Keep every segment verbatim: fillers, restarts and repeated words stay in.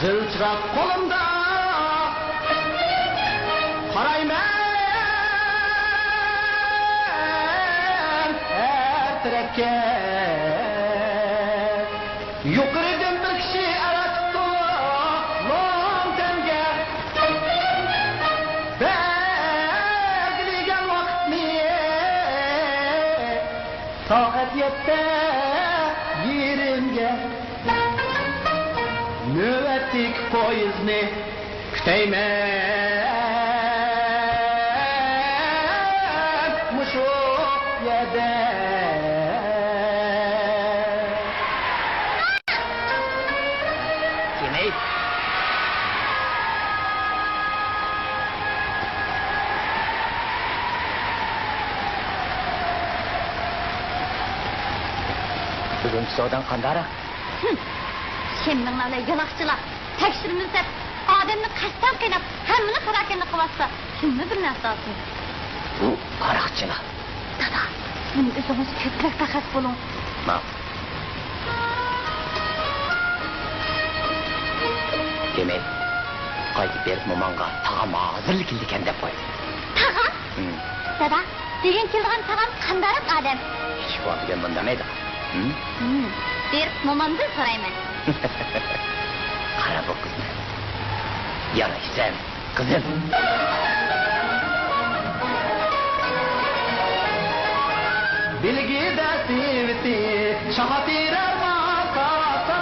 قىزىل چىراغ قولۇمدا، قارايمەن ھەر تەرەپكە. يۇقىرىدىن بىر كىشى ئەۋەتىپتۇ لوڭتەنگە، بەلگىلىگەن ۋاقىتنى سائەت يەتتە يېرىمگە. نۆۋەتتىكى پويىزنى كۈتەيمەن مۇشۇ يەردە. كېمەي. بۈگۈنكى سوداڭ قانداقراق؟ ھىم. شەمنىڭلار بىلەن يالاقچىلار، تەكشۈرىمىز دەپ، ئادەمنى قەستەن قىيناپ، ھەممىنى پاراكەندە قىلىۋاتسا، كىممۇ بىر نەرسە ئالسۇن؟ بۇ ھاراقچىلار. دادا، سىزمۇ ئۆزىڭىز كۆپرەك پەخەس بولۇڭ. ماقۇل. دېمەك، قايتىپ بېرىپ موماڭغا تاغام ھازىرلا كېلىدىكەن دەپ قوي. تاغام؟ ھىم. دادا، بۈگۈن كېلىدىغان تاغام قانداقراق ئادەم؟ ئىشىك ۋاقتىدا مۇنداق دەمەيدۇ. ھىم؟ ھىم، بېرىپ مومامدىن سورايمەن. قارا بۇ قىزنى. يارايسەن، قىزىم. بېلگىيەدە سېۋىتى شاخا تېرەر ماكاسا.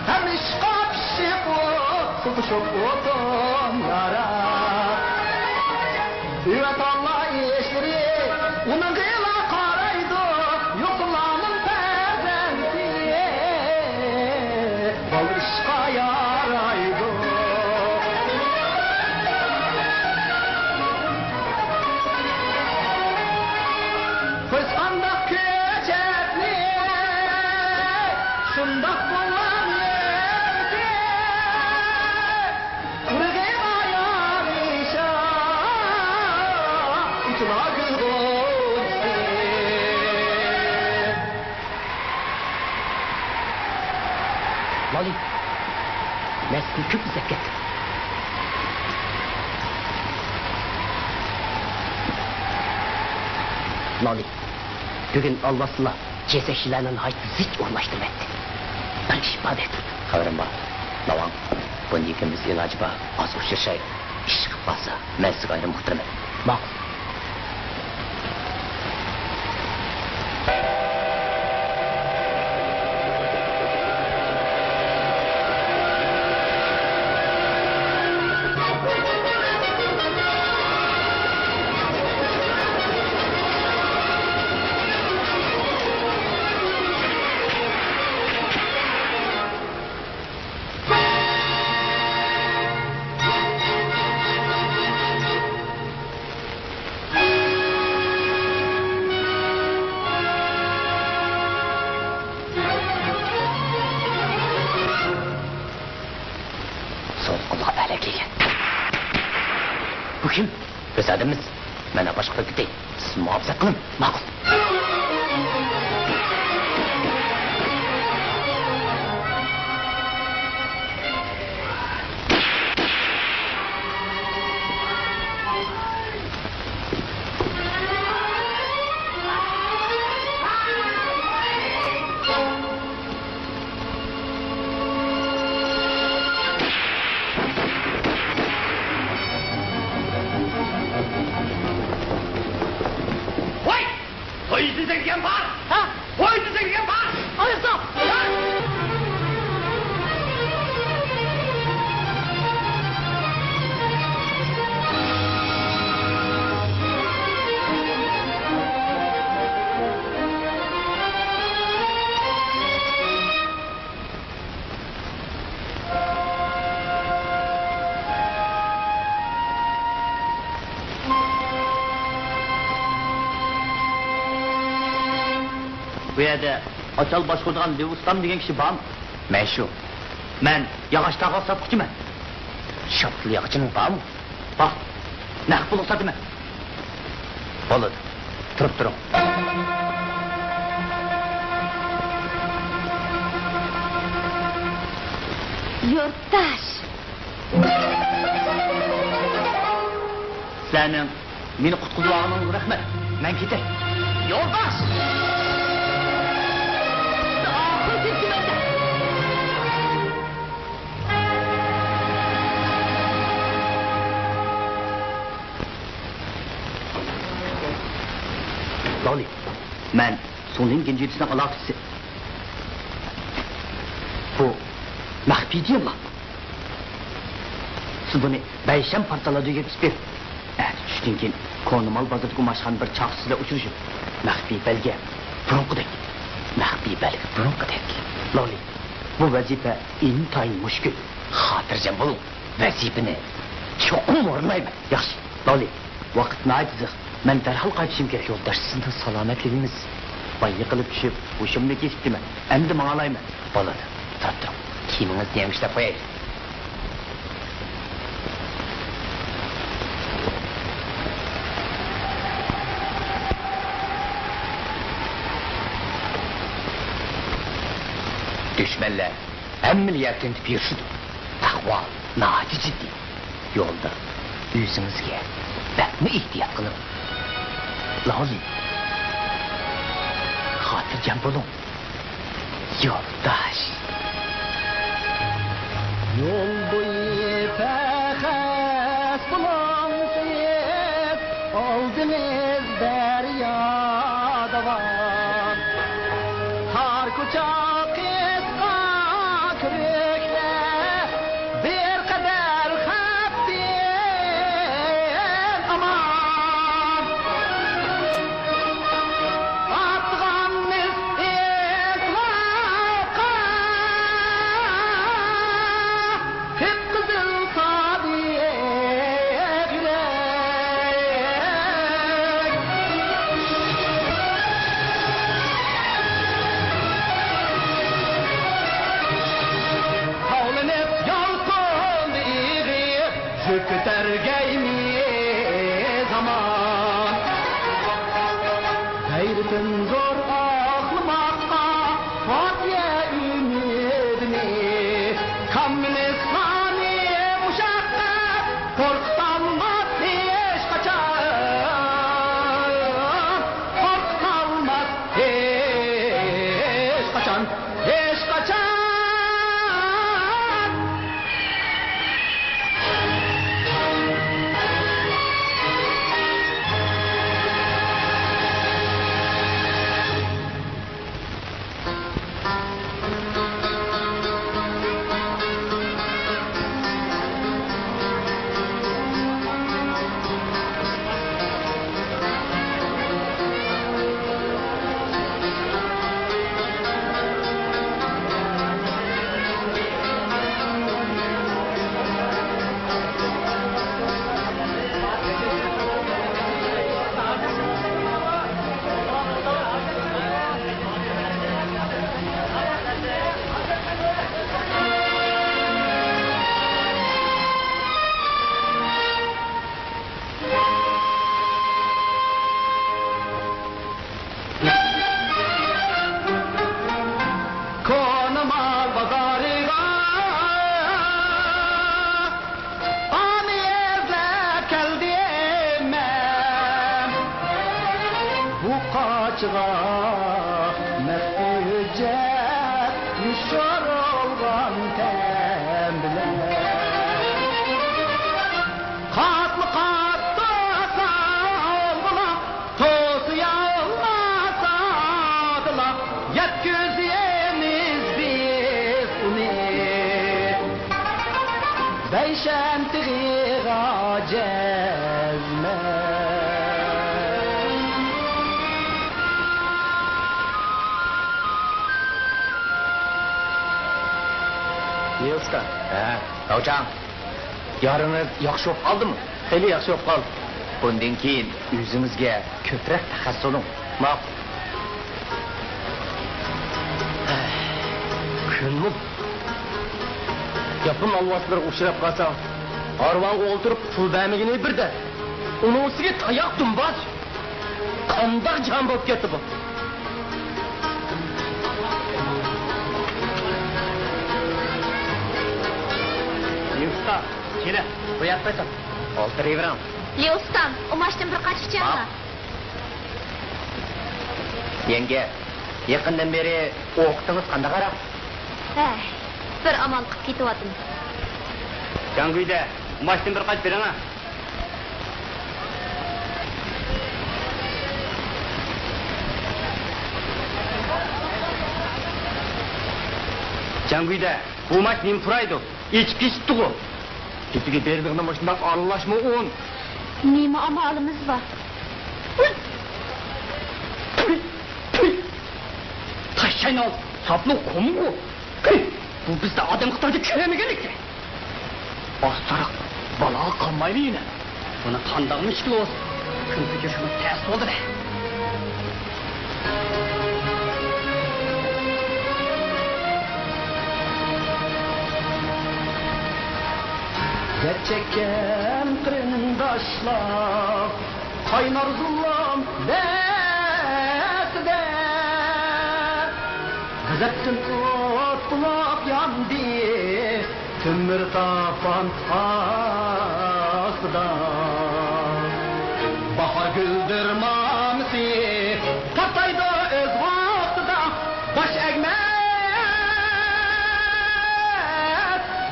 ھەم ئىشقا پىشىپ ئوت، سۇلتىشىپ ئوتۇن يارا. ئۆي ۋەتەنلەر ئىشلىرى ئۇنىڭغىلا قارايدۇ، يوقسۇللارنىڭ پەرزەنتى بالا ئىشقا يارايدۇ. قويسانداق كۆچەتنى، شۇنداق بولغان يەرگە، قۇرۇقى بايار ئىشا، ئۇچۇلار گۈل غۇنچىسى. لالى، مەن سىزنى كۆپ ئىزدەپ كەتتىم. لالى، بۈگۈن ئالۋاستىلار جەزەكچىلەرنى ناھايىتى زىچ ئورۇنلاشتۇرۇۋەتتى. بىر ئىش بار دەپ تۇردۇم. خەۋىرىم بار. ناۋاڭ، بۇنى يېكىن بىز ئىلاجى بار ئاز ئۇچرىشايلى. ئىششىق قالسا، مەن سىزگە ئايرىم ئۇقتۇرىمەن. ماقۇل. سوغۇققۇنلۇق ئەلە كەلگەن. بۇ كىم؟ بىز ئادەممىز. مەن ئاپاشقا كۆرۈپ كېتەي. سىز مۇھاپىزەت قىلىڭ. ماقۇل. ۋاي! توي دېسەك دېگەن بار! ھە؟ توي دېسەك دېگەن بار! ئاياقتا! بۇ يەردە ئاچال باشقۇرىدىغان لېۋۇستام دېگەن كىشى بارمۇ؟ مەن شۇ. مەن ياغاچ تاغاق ساتقۇچىمەن. شاپتۇل ياغىچىنىڭ بارمۇ؟ بار. نەق پۇلغا ساتىمەن. بولىدۇ. تۇرۇپ تۇرۇڭ. يۇرتداش! سىلەرنىڭ مېنى قۇتقۇزۇۋالغىنىڭىزغا رەھمەت. مەن كېتەي. يولداش! لاۋلى، مەن سۇڭلىن گېنجۈتىسىنىڭ ئالاقىچىسى. بۇ مەخپىي دېيىڭلار. سىز بۇنى بەيشەم پارتالادىيوگە يەتكۈزۈپ بېرىڭ. ئەتە چۈشتىن كېيىن كونا مال بازىرىدىكى ئاشخانىدا بىر چاقچىسى بىلەن ئۇچرىشىپ، مەخپىي بەلگە بۇرۇنقىدەك. مەخپىي بەلگە بۇرۇنقىدەك. لاۋلى، بۇ ۋەزىپە ئىنتايىن مۈشكۈل. خاتىرجەم بولۇڭ، ۋەزىپىنى چوقۇم ئورۇنلايمەن. ياخشى، لاۋلى، ۋاقىت ناھايىتى زىق. مەن دەرھال قايتىشىم كېرەك. يولداش، سىزنىڭ سالامەتلىكىڭىز. بايا يىقىلىپ چۈشۈپ، ھوشۇمنى كېسىپتىمەن. ئەمدى ماڭالايمەن. بولىدۇ، تۇرۇپ تۇرۇڭ. كىيىمىڭىزنى يەڭگۈشلەپ قوياي. دۈشمەنلەر ھەممىلا يەردىن تېپىپ يۈرۈشىدۇ. ئەھۋال ناھايىتى جىددىي. يولدا ئۆزىڭىزگە بەكمۇ ئېھتىيات قىلىڭ. لاۋلى، خاتىرجەم بولۇڭ، يولداش. يول بويى پەخەس بولۇڭ سىز، ئالدىمىز دەريا داۋان. تار كوچا، قىسقا كۆۋرۈكلەر، بىر قەدەر خەپتىن ئامان. ئاتقانمىز ئىزلاپقا قىپقىزىل سادىق يۈرەك. تاۋلىنىپ يالقۇندا ئېغىپ، يۈك كۆتەرگەيمۇ زامان. غەيرىتىم زور ئاقلىماقتا، پاتىيە ئۈمىدىنى. كوممۇنىستلارنى مۇشەققەت قورقۇتالماس ھېچقاچان، قورقۇتالماس ھېچقاچان، ھېچقاچان. كونا مال بازارىغا ئانى ئىزدەپ كەلدىم مەن. بۇ قاچىغا مەخپىي ھۆججەت يوشۇرۇلغان تەم بىلەن. قاتمۇ قات توسالغۇلار، توسىيالماسادىلا، يەتكۈزىمىز بىز ئۇنى بەيشەم تېغىغا جەزمەن. نىلسكا. ھە، راۋچاڭ. يارىڭىز ياخشى بولۇپ قالدىمۇ؟ خېلى ياخشى بولۇپ قالدى. بۇندىن كېيىن ئۆزىڭىزگە كۆپرەك تەخەسسۇس ئۇرۇڭ. ماقۇل. كۈنمۇ ياپون ئالۋاستىلىرىغا ئۇچراپ قالساڭ، ھارۋانغا ئولتۇرۇپ پۇل بەرمىگىنى بىر دەپ، ئۇنىڭ ئۈستىگە تاياق دۇمباس. قانداق جان بولۇپ كەتتى بۇ؟ كېلە، بۇ ياققا قايتىڭ. ئولتۇرۇۋېرىڭ. لېئۇستام، ئۇماچتىن بىر قاچا ئىچەڭلار. يەڭگە، يېقىندىن بېرى ئوقىتىڭىز قانداق ھاراق؟ ھەي، بىر ئامال قىپ كېتىۋاتىمىز. جاڭگۈيدە، ئۇماچتىن بىر قاچا بېرىڭە. جاڭگۈيدە، بۇ ئۇماچ نېمە پۇرايدۇ؟ ئېچىپ كېتىپتىغۇ. كېچىگە بېرىدىغىنى مۇشۇنداق ئارىلاشما ئۇن. نېمە ئامالىمىز بار؟ تاش چاينال، ساپلىق قۇمغۇ. بۇ بىزدە ئادەم خىتايدا كۆرمىگەنلىكى. ئاستىراق بالاغا قالمايلى يەنە. بۇنى قانداقمۇ ئىشكىلى بولسۇن؟ كۈن كۆچۈرۈشىمۇ تەس بولدى-دە. دەرد چەككەن قېرىنداشلار، قاينار زۇلۇم دەستىدە. غەزەپتىن ئوت بولۇپ ياندى تۆمۈر تاپان ئاستىدا. باھار گۈلدۈرمامىسى تارتايدۇ ئۆز ۋاقتىدا. باش ئەگمەس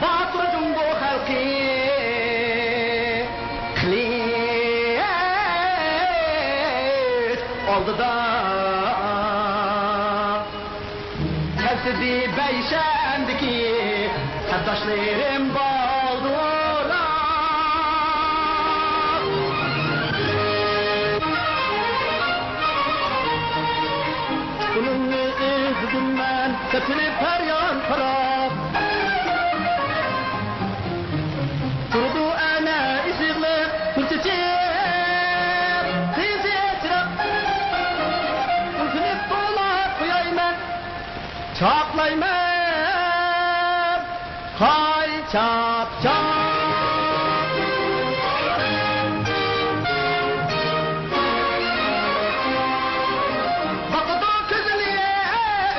باتۇر جۇڭگو خەلقى قىلىچ ئالدىدا. كەلسىدى بەيشەندىكى سەرداشلىرىم بالدۇرراق. تۇپىنىمنى ئېزىدىم مەن، سېپىنىپ پەريان پىراق. تۇرىدۇ ئەنە ئىشىقلىق بىر چېچەك، قىزىل چىراغ. ئۈزۈلۈپ بولاپ قويايمەن، چاپلايمەن، قاي چاپ چاپ. باقىدۇ كۆزىنى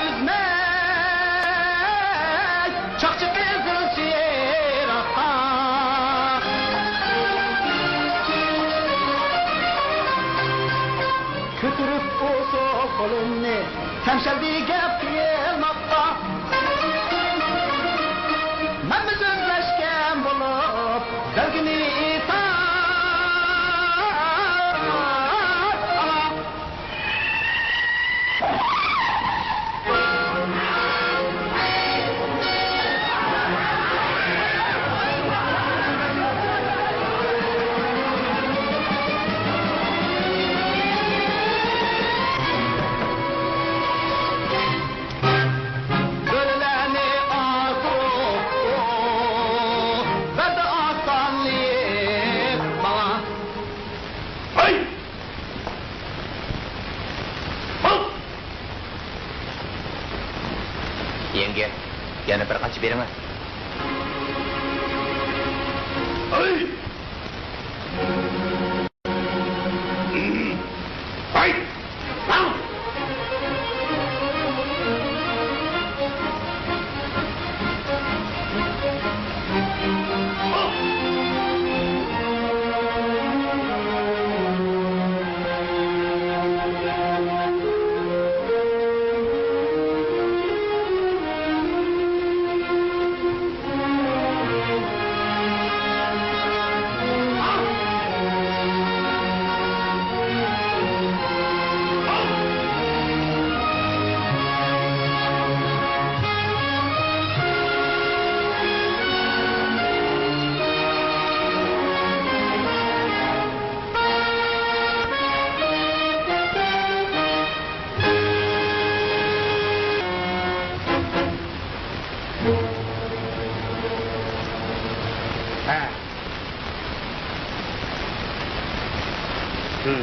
ئۈزمەي، چاقچىقى قىزىل چىراغقا. كۆتۈرۈپ ئۇسسۇل قولۇمنى، تەمشەلدى گەپ قىلماققا. مەنمۇ سۆزلەشكەن بولۇپ، بەلگىنى ئېيتاي. بۆرىلەرنى ئازدۇرۇپ، بەردى ئاسانلىق ماڭا. ھەي! يەڭگە، يەنە بىر قاچا بېرىڭە. ھە. ھىم.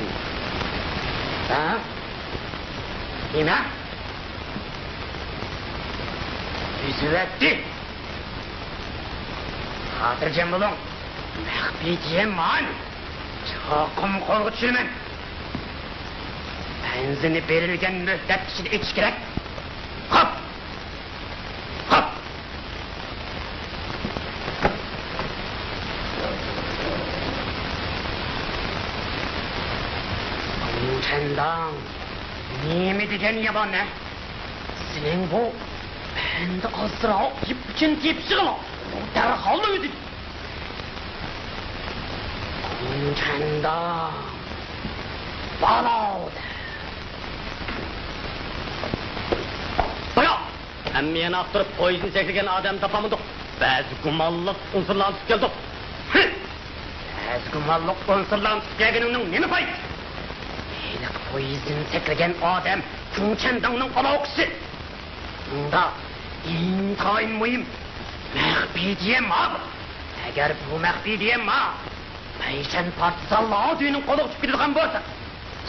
ھە؟ نېمە؟ ئۈزۈۋەتتى. خاتىرجەم بولۇڭ. مەخپىي جېمانى چوقۇم قولغا چۈشۈرىمەن. بەنزىنى بېرىلگەن مۆھلەت ئىچىدە ئېچىش كېرەك. خوپ. خوپ. قەنداڭ، نېمە دېگەن يامان، ھە؟ سېنىڭ بۇ ئەمدى ئازراق يىپ ئۈچۈن تېپىشىڭلا دەرھاللا ئۆتىدۇ. قۇڭچەنداڭ، بالاۋ دە. بايا! ھەممە يەرنى ئاختۇرۇپ، پويىزنى سەكرىگەن ئادەمنى تاپالمىدۇق. بەزى گۇمانلىق ئۇنسۇرلارنى تۇتۇپ كەلدۇق. ھىم! بەزى گۇمانلىق ئۇنسۇرلارنى تۇتۇپ كەلگىنىڭنىڭ نېمە پايدىسى؟ ھېلىقى پويىزدىن سەكرىگەن ئادەم قۇڭچەنداڭنىڭ ئالاۋۇقچىسى. ئۇندا ئىنتايىن مۇھىم مەخپىي دېيەم بار. ئەگەر بۇ مەخپىي دېيەم بار، مەيشەن پارتىزانلار دۆيىنىڭ قولىغا چۈشۈپ كېتىدىغان بولسا،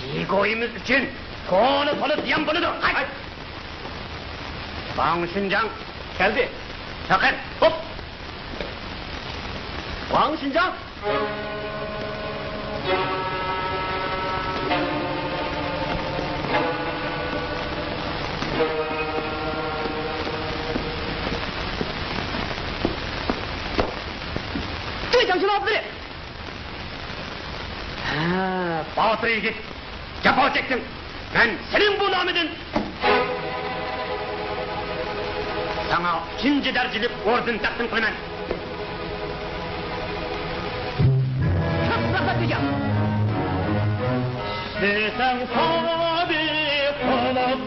جىگويىمىز ئۈچۈن تولا، تولا زىيان بولىدۇ. ھاي! ۋاڭ شىنجاڭ. كەلدى. چاقىر. خوپ. ۋاڭ شىنجاڭ. ھە، باتۇر يىگىت، جاپا چەكتىڭ. مەن سېنىڭ بۇ نامىدىن ساڭا ئۈچىنچى دەرىجىلىك ئوردېن تەقدىم قىلىمەن. ئىشلىسەڭ سادىق بولۇپ،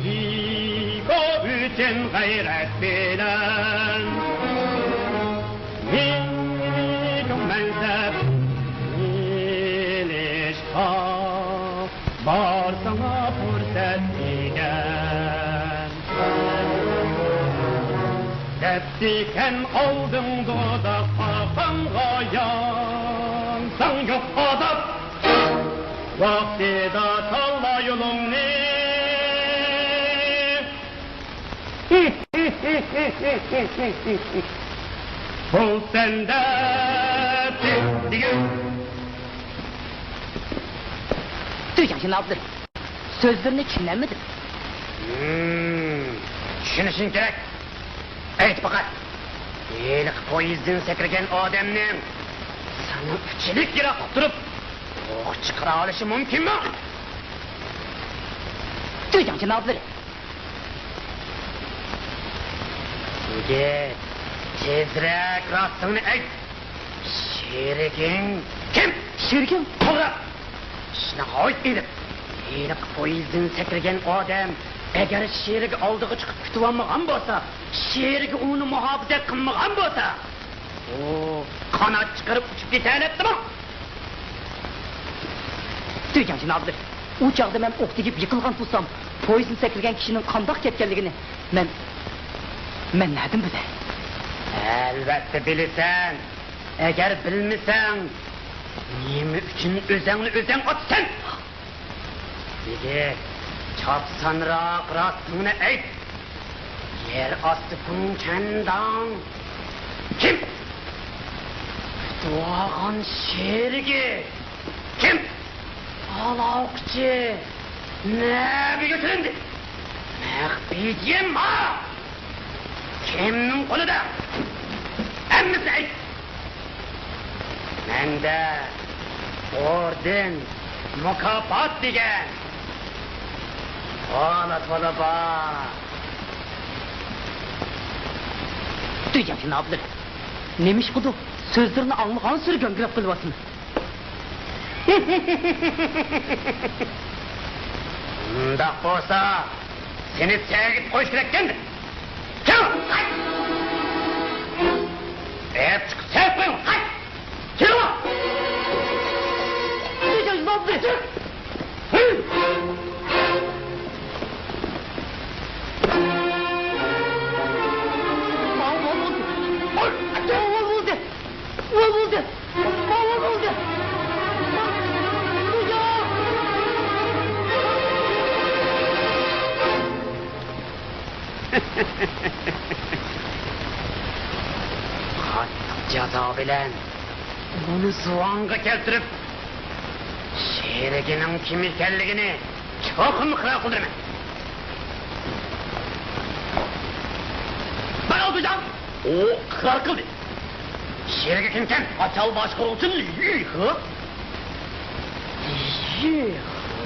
ئىگو ئۈچۈن غەيرەت بىلەن. مىللىي مەنسەپ ئېلىشقا بار ساڭا پۇرسەت دېگەن. دەپتىكەن ئالدىڭدا خاقانغا يانساڭ يوق ئازاب. ۋاقتىدا تاللا يولۇڭنى. بول سەندە دېگۈ. دۈيجاڭ شىناۋلىرى، سۆزلىرىنى چۈشىنەلمىدىم. ھىم، چۈشىنىشىڭ كېرەك. ئېيت پەقەت، ھېلىقى پويىزدىن سەكرىگەن ئادەمنىڭ ساڭا ئۈچ يىللىك يىراقتا تۇرۇپ ئوق چىقىرالىشى مۇمكىنمۇ؟ دۈيجاڭ شىناۋلىرى. يىگىت، تېزرەك راستىڭنى ئېيت. شېرىكىڭ كىم؟ شېرىكىم؟ توغرا. ئىشنى ناھايىتى ئېنىق. ھېلىقى پويىزدىن سەكرىگەن ئادەم ئەگەر شېرىكى ئالدىغا چىقىپ كۈتۈۋالمىغان بولسا، شېرىكى ئۇنى مۇھاپىزەت قىلمىغان بولسا، ئۇ قانات چىقىرىپ ئۇچۇپ كېتەلەپتىمۇ؟ دۈيجاڭ شىناۋلىرى، ئۇ چاغدا مەن ئوق تېگىپ يىقىلغان تۇرسام، پويىزدىن سەكرىگەن كىشىنىڭ قانداق كەتكەنلىكىنى مەن، مەن نەدىن بىلەي؟ ئەلۋەتتە بىلىسەن. ئەگەر بىلمىسەڭ، نېمە ئۈچۈن ئۆزەڭنى ئۆزەڭ ئاتىسەن؟ يىگىت، چاپسانراق راستىڭنى ئېيت. يەر ئاستى كۇڭچەنداڭ كىم؟ تۇغقان شېرىكى كىم؟ ئالاۋۇقچى نەگە كۆتۈرۈلدى؟ مەخپىي دېيەم بار. كىمنىڭ قولىدا؟ ھەممىسىنى ئېيت. مەندە ئوردېن، مۇكاپات دېگەن تولا تولا بار. دۈيجاڭ شىناۋلىرى، نېمىشقىدۇ سۆزلىرىنى ئاڭلىغانسېرى گاڭگىراپ قېلىۋاتىمەن. ئۇنداق بولسا، سېنى سەگىپ قويۇش كېرەككەن. كېلىڭ، قايت! ئېلىپ چىقىپ سېلىپ قويۇڭ، قايت! كېلىڭ! ئۇۋا بولدى! ئۇۋا بولدى! ئۇۋا بولدى! قاتتىق جازا بىلەن ئۇنى زۇۋانغا كەلتۈرۈپ، شېرىكىنىڭ كىم ئىكەنلىكىنى چوقۇم ئىقرار قىلدۇرىمەن. مانا ئوتۇرجان. ئۇ ئىقرار قىلدى. شېرىكى كىمكەن؟ ئاچال باشقۇرغۇچى لى يىخې. لى يىخې.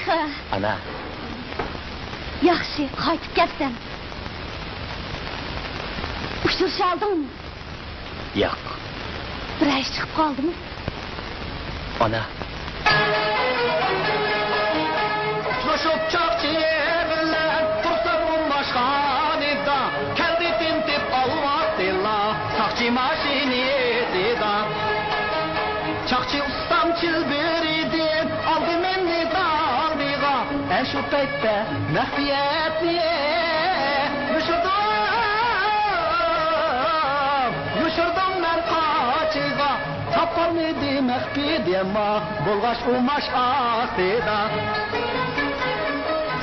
ئانا. ياخشى، قايتىپ كەپسەن. ئۇچرىشالدىڭمۇ؟ ياق. بىرەر ئىش چىقىپ قالدىمۇ؟ ئانا. ئۇچرىشىپ چاقچى بىلەن تۇرسام ئۇماشخانىدا، كەلدى تىنتىپ ئالۋاستىلا ساقچى ماشىنىسىدا. چاقچى ئۇستام چىلبىرىدىن ئالدى مېنى دالدىغا. ئەشۇ پەيتتە مەخپىيەتنى يوشۇردۇم، يوشۇردۇم مەن قاچىغا. تاپالمىدى مەخپىي دېمە بولغاچ ئۇماش ئاستىدا.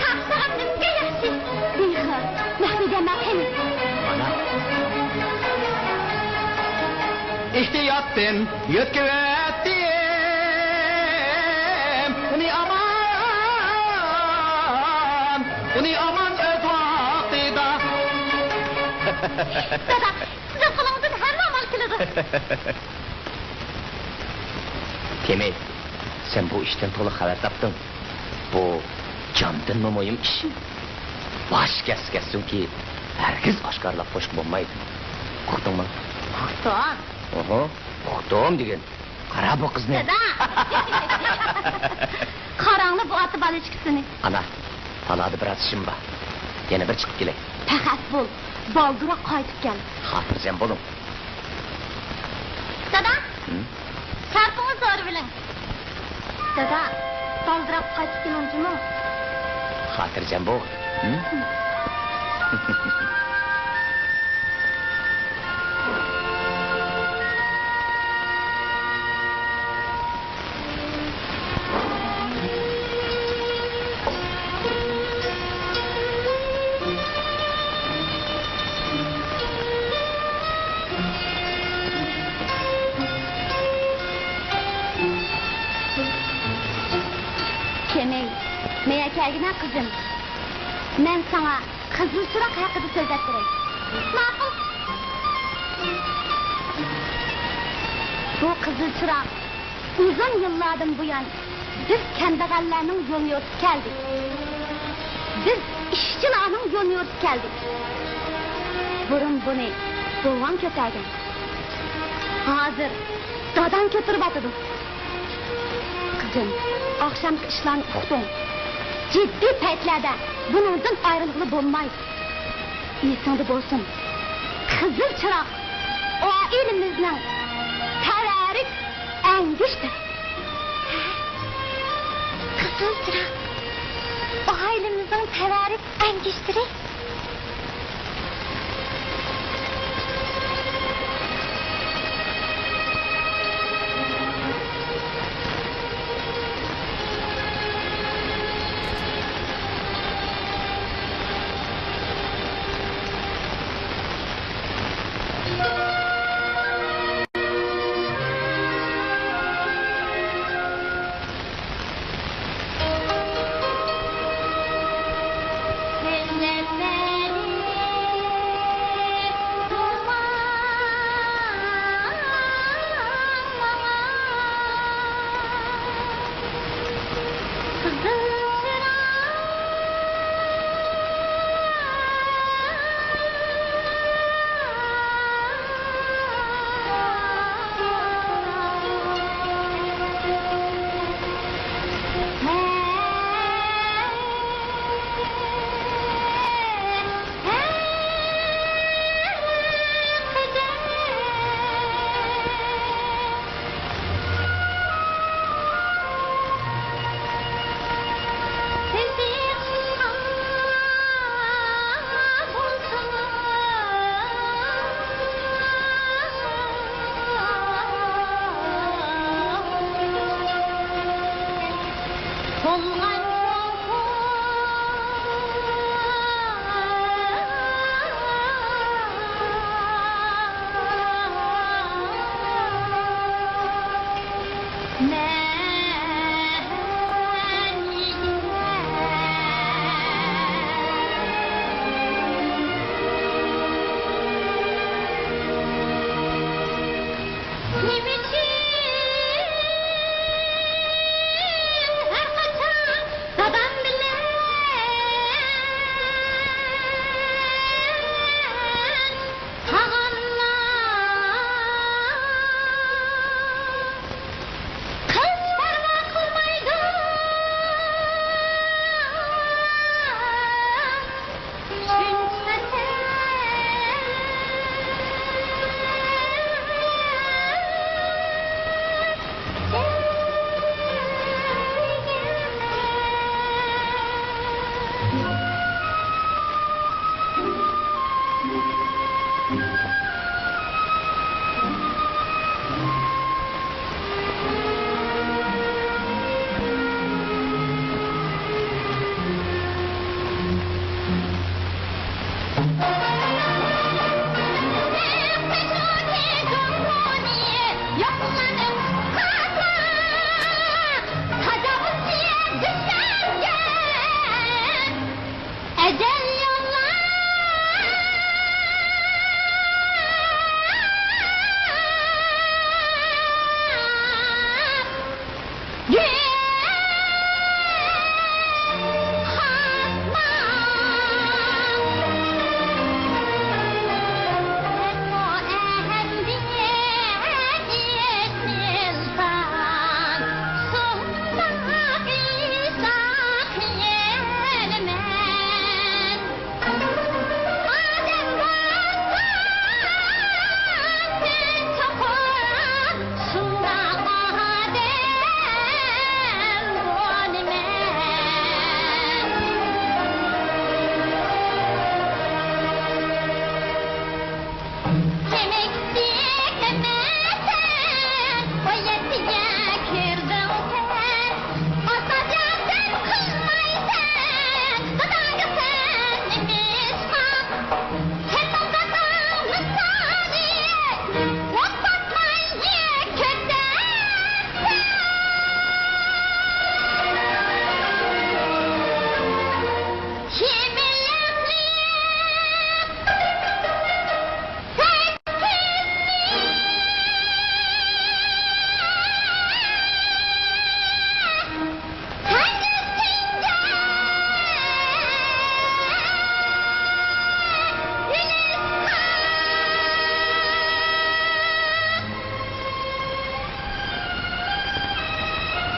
ھە، ساڭا نېمە ياخشى؟ بىخ، مەخپىي دېمە قېنى. مانا. ئېھتىياتتىن يۆتكىۋەتتىم ئۇنى ئامان، ئۇنى ئامان ئۆز ۋاقتىدا. دادا، سىزنىڭ قولىڭىزدىن ھەممە ئامال كېلىدۇ. تېمى، سەن بۇ ئىشتىن تولا خەۋەر تاپتىڭ. بۇ جاندىنمۇ مۇھىم ئىش. باش كەتسە كەتسۇنكى، ھەرگىز ئاشكارىلاپ قويۇشقا بولمايدۇ. ئۇقتۇڭمۇ؟ ئۇقتۇم. ئوھو، ئۇقتۇم دېگىن. قارا بۇ قىزنى. دادا! قاراڭلا، بۇ ئاتا بالا ئىككىسىنى. ئانا، تالادا بىر ئىشىم بار. يەنە بىر چىقىپ كېلەي. پەخەس بول، بالدۇرراق قايتىپ كەل. خاتىرجەم بولۇڭ. دادا، ھىم؟ شارپىڭىزنى زور بىلىڭ. دادا، بالدۇرراق قايتىپ كېلىڭ جۇمۇ. خاتىرجەم بول. ھىم؟ كېمىڭ، مەيە كەلگىنە قىزىم. مەن ساڭا قىزىل چىراغ ھەققىدە سۆزلەپ بېرەي. ماقۇل. بۇ قىزىل چىراغ ئۇزۇن يىللاردىن بۇيان بىز كەمبەغەللەرنىڭ يولىنى يورۇتۇپ كەلدى. بىز ئىشچىلارنىڭ يولىنى يورۇتۇپ كەلدى. بۇرۇن بۇنى بوۋاڭ كۆتەرگەن. ھازىر داداڭ كۆتۈرۈۋاتىدۇ. قىزىم، ئاخشامقى ئىشلارنى ئۇقتۇڭ. جىددىي پەيتلەردە بۇنىڭدىن ئايرىلغىلى بولمايدۇ. ئېسىڭدە بولسۇن، قىزىل چىراغ ئائىلىمىزنىڭ تەۋەررۈك ئەڭگۈشتىرى. قىزىل چىراغ ئائىلىمىزنىڭ تەۋەررۈك ئەڭگۈشتىرى.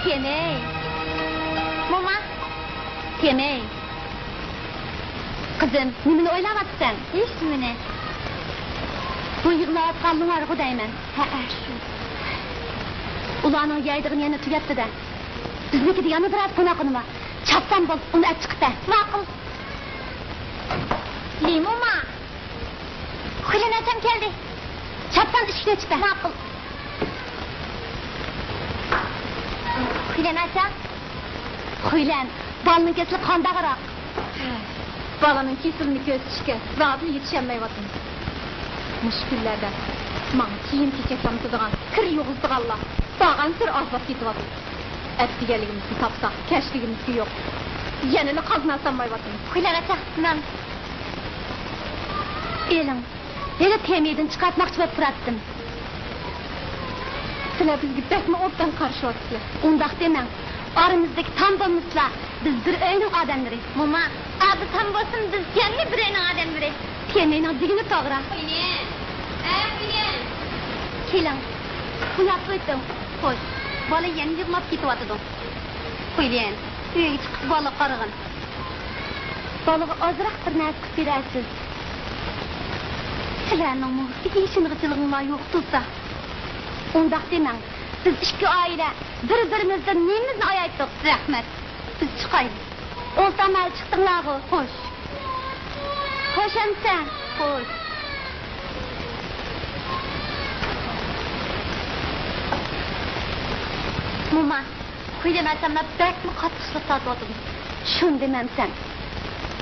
تېمەي. موما. تېمەي. قىزىم، نېمىنى ئويلاۋاتىسەن؟ ھېچنېمىنى. بۇ يىغلاۋاتقان لۇڭئارغۇ دەيمەن. ھەئە، شۇ. ئۇلارنىڭ يەيدىغىنى يەنە تۈگەپتۇ-دە. بىزنىڭكىدە يەنە بىرەر قوناق ئۇنى بار. چاپسان بول، ئۇنى ئەپ چىقىپ بەر. ماقۇل. لىمۇما. خۇيلەن ئاچام كەلدى. چاپسان ئىشىكنى ئېچىپ بەر. ماقۇل. خۇيلەن ئاچام. خۇيلەن، بالىنىڭ كېسىلى قانداقراق؟ ھە، بالىنىڭ كېسىلىنى كۆزىتىشكە زادىلا يېتىشەلمەيۋاتىمىز. مۇشۇ كۈنلەردە ماڭا كىيىم-كېچەك ئالمىتىدىغان، كىر يۇغۇزىدىغانلار بارغانسېرى ئازلاپ كېتىۋاتىدۇ. ئەتىگەنلىكىمىزنى تاپساق، كەچلىكىمىزگە يوق. يەنىلا قازىنالسام دەيۋاتىمىز. خۇيلەن ئاچا، مەن. ئېلىڭ، ھېلى تېمىدىن چىقارتماقچى بولۇپ تۇراتتىم. سىلەر بىزگە بەكمۇ ئوبدان قارىشىۋاتىسىلەر. ئۇنداق دېمەڭ. ئارىمىزدىكى تام بولمىسىلا، بىز بىر ئۆينىڭ ئادەملىرى. موما، ئابىسام بولسۇن، بىز يەنىلا بىر ئۆينىڭ ئادەملىرى. تېمىنىڭ دېگىنى توغرا. خۇيلەن. ھە، خۇيلەن. كېلىڭ. ئۇياققا ئۆتۈڭ. خوش. بالا يەنە يىغلاپ كېتىۋاتىدۇ. خۇيلەن، ئۆيگە چىقىپ بالىغا قارىغىن. بالىغا ئازراق بىر نەرسە قىلىپ بېرەرسىز. سىلەرنىڭمۇ ئىشىنغۇچىلىقىڭلار يوق تۇرسا. ئۇنداق دېمەڭ. بىز ئىككى ئائىلە بىر-بىرىمىزدىن نېمىمىزنى ئايايتتۇق؟ رەھمەت. بىز چىقايلى. ئولتۇرمايلا چىقتىڭلارغۇ. خوش. خوش ئەمىسە. خوش. موما، خۇيلەن ئاچاملار بەكمۇ قاتتىق ئىشلىق تارتىۋاتىدۇ. شۇنى دېمەمسەن.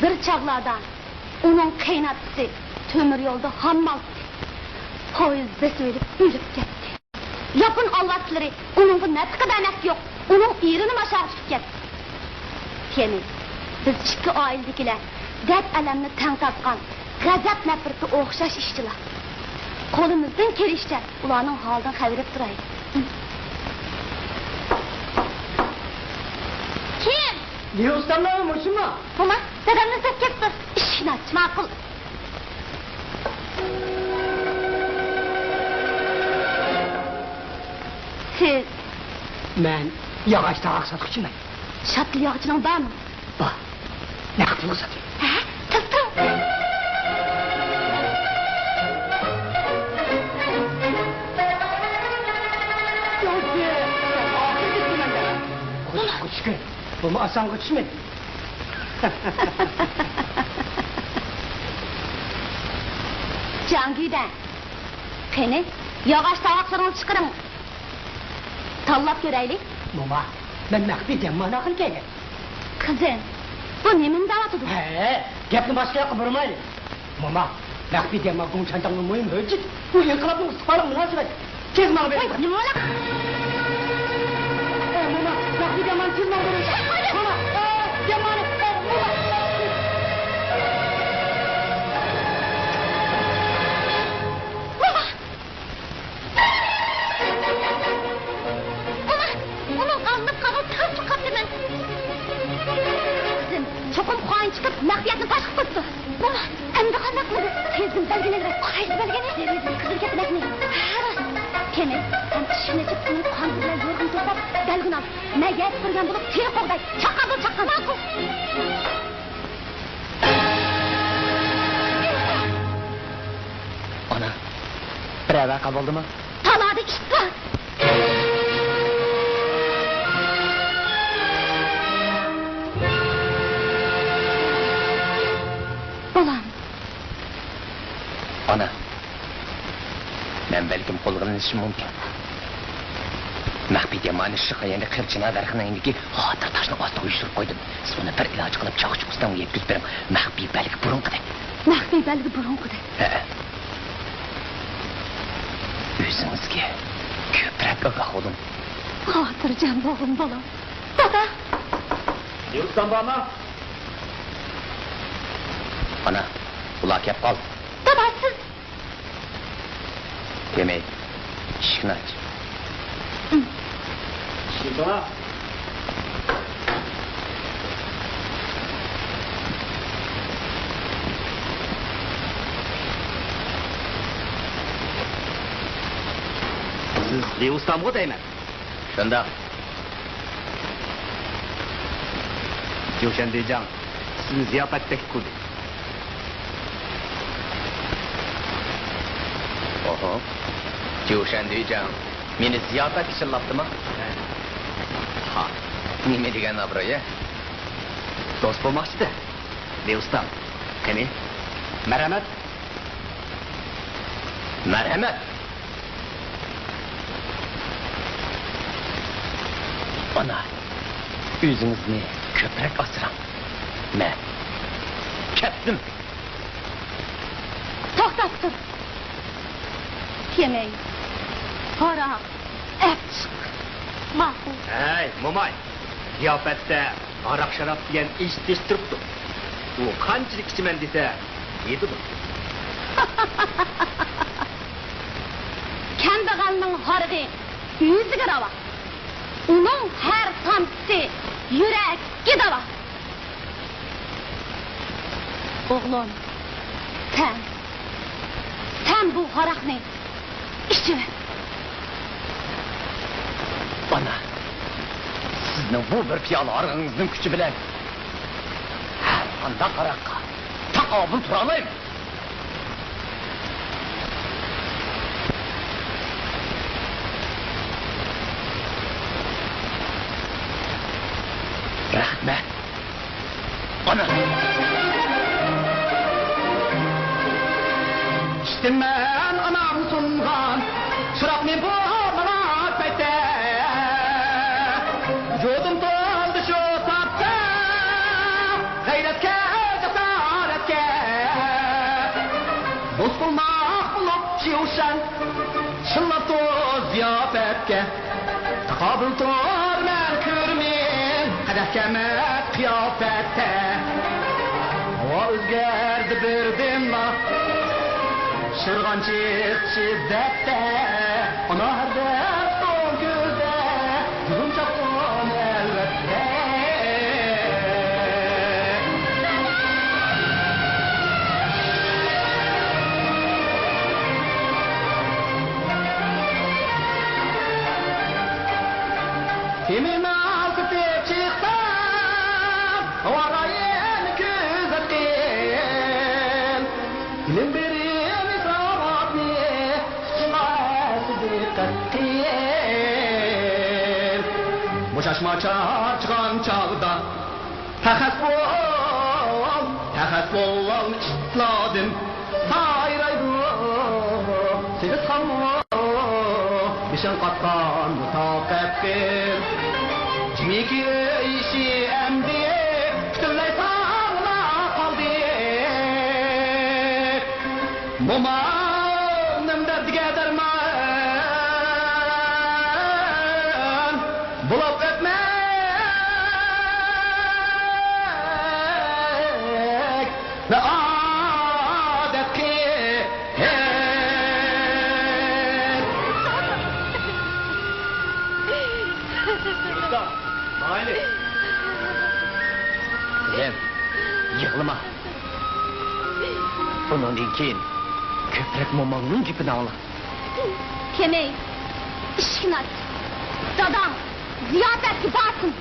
بىر چاغلاردا ئۇنىڭ قېيىنئاتىسى تۆمۈر يولدا ھاممالتى پويىز بېسىۋېلىپ ئۆلۈپ كەتتى. ياپون ئالۋاستىلىرى ئۇنىڭغا نەپىقە بەرمەكتە يوق، ئۇنىڭ ئېرىنىمۇ ئاشاغا تىكىپ كەتتى. يەنى، بىز ئىككى ئائىلىدىكىلەر دەرد-ئەلەمنى تەڭ تارتقان، غەزەپ-نەپرىتى ئوخشاش ئىشچىلار. قولىمىزدىن كېلىشىچە ئۇلارنىڭ ھالىدىن خەۋەر ئېلىپ تۇرايلى. كىم؟ ليۇ ئۇستاملارمۇ مۇشۇمۇ؟ موما، دادامنى ئىزدەپ كەپتۇ. ئىشىكنى ئاچ. ماقۇل. سىز؟ مەن ياغاچ تاۋاق ساتقۇچىمەن. شاتىل ياغىچىنىڭ بارمۇ؟ بار. نەق پۇلغا ساتىمەن. ھە؟ تۇرۇڭ، تۇرۇڭ. قوچۇشقا چۈشكەن. بۇمۇ ئاسانغا چۈشمىدى. جاڭگۈدە، قېنى، ياغاچ تاۋاقلىرىڭىزنى چىقىرىڭ. تاللاپ كۆرەيلى. موما، مەن مەخپىي دەممانى ئاقىل كەلگەن. قىزىم، بۇ نېمىنى دەۋاتىدۇ؟ ھە، گەپنى باشقا ياققا بۇرىمايلى. موما، مەخپىي دەمما گۇڭچەنداڭنىڭ مۇھىم ھۆججىتى. بۇ ئىنقىلابنىڭ ئىستىقبالىغا مۇناسىۋەتلىك. تېز ماڭا بېرىڭ. ۋاي، نېمە بولدى؟ ئە، موما، مەخپىي دەممانى تېز ماڭا بېرىڭ. موما، ئە، دەممانى، ئە، موما. موما! موما! ئۇنىڭ ئالنىپ قالغان تاسلا قاپلىمەن. قىزىم، چوقۇم خائىن چىقىپ، مەخپىيەتنى پاش قىلىپ قويۇپتۇ. موما، ئەمدى قانداق قىلىمىز؟ تېزدىن بەلگىنى ئەۋەت. قايسى بەلگىنى؟ دېرىزىدىكى قىزىل كەپىنەكنى. ھە، راست. كېنى، سەن ئىشىكنى ئېچىپ، ئۇنىڭ قانىتى بىلەن يورغىنى توساپ، بەلگىنى ئال. مەن يەتىپ بارغان بولۇپ، تېرە قوغداي. چاققان بول، چاققان. ماقۇل. ئانا، بىرەر ۋەقە بولدىمۇ؟ تالادا ئىت بار. بالام. ئانا، مەن بەلكىم قولغا ئېلىنىشىم مۇمكىن. مەخپىي دەممانى شىخايەندە قىرچىنا دەرىخىنىڭ يېنىدىكى خاتىرە تاشنىڭ ئاستىغا يوشۇرۇپ قويدۇم. سىز ئۇنى بىر ئىلاج قىلىپ، چاقچۇق ئۇستامغا يەتكۈزۈپ بېرىڭ. مەخپىي بەلگە بۇرۇنقىدەك. مەخپىي بەلگە بۇرۇنقىدەك. ھەئە. ئۆزىڭىزگە كۆپرەك ئاگاھ بولۇڭ. خاتىرجەم بولغىن، بالام. دادا! يىلتىزام بارمۇ؟ ئانا، ئۇلار كەپ قالدى. دادا، سىز دېمەي، ئىشىكنى ئاچ. ئىشىكنى ئاچ. سىز ليۇ ئۇستامغۇ دەيمەن. شۇنداق. جيۇشەن دېجاڭ سىزنى زىياپەتتەك قىلدى. ئوھو، جيۇشەن دېجاڭ مېنى زىياپەتكە چىللاپتىما؟ ھە. ھا، نېمە دېگەن ئابرۇي، ھە؟ دوست بولماقچىدى. دېۋۇستام، قېنى، مەرھەمەت. مەرھەمەت. ئانا، ئۆزىڭىزنى كۆپرەك ئاسراڭ. مەن كەتتىم. توختاپ تۇر. كېمەي، ھاراق، ئەپ چىق. ماقۇل. ھەي، موماي، زىياپەتتە ھاراق-شاراب دېگەن ئىچىش تۇرۇپتۇ. ئۇ قانچىلىك ئىچىمەن دېسە، يېتىدۇ. كەمبەغەلنىڭ ھارىقى ئۆزىگە راۋا. ئۇنىڭ ھەر تامچىسى يۈرەككە داۋا. ئوغلۇم، سەن، سەن بۇ ھاراقنى ئىچىۋەر. ئانا، سىزنىڭ بۇ بىر پىيالە ھارىقىڭىزنىڭ كۈچى بىلەن ھەر قانداق ھاراققا تاقابىل تۇرالايمەن. رەھمەت. ئانا! ئىچتىم مەن ئانام سۇنغان شارابنى بۇ ماڭا پەيتتە. ۋۇجۇدۇم تولدى شۇ تاپتا غەيرەتكە، جاسارەتكە. دوست بولماق بولۇپ جيۇشەن، چىللاپتۇ زىياپەتكە. تاقابىل تۇرىمەن كۆرمەن قەدەھكە مەست قىياپەتتە. ھاۋا ئۆزگەردى بىردىنلا، شىرغانچىق شىددەتتە. ئانا ھەردەم سول كۆزدە، يۈزۈم چاققان ئەلۋەتتە. تېمىنى ئازىتىپ چىقسام، ھاۋاغا يەنە كۆزەتكىن. ئىلىم بېرىم ئىسراپنى، تۇتۇشقا دىققەت قىل. بوشاشما چارچىغان چاغدا، پەخەس بول، پەخەس بول، ئىتلادىم سايرايدۇ سېغىز خانمۇ، بېشىڭ قاتقان مۇتاقەتتىن. جىمىكى ئۆي ئىشى ئەمدى پۈتۈنلەي ساڭا قالدى. موماڭنىڭ دەردىگە دەرمان بولۇپ ئۆتمەك بىر ئادەت قىل. قىزىم، يىغلىما. بۇنىڭدىن كېيىن كۆپرەك موماڭنىڭ گېپىنى ئاڭلا. كېمەي، ئىشىكنى ئاچ. داداڭ زىياپەتكە بارسۇن.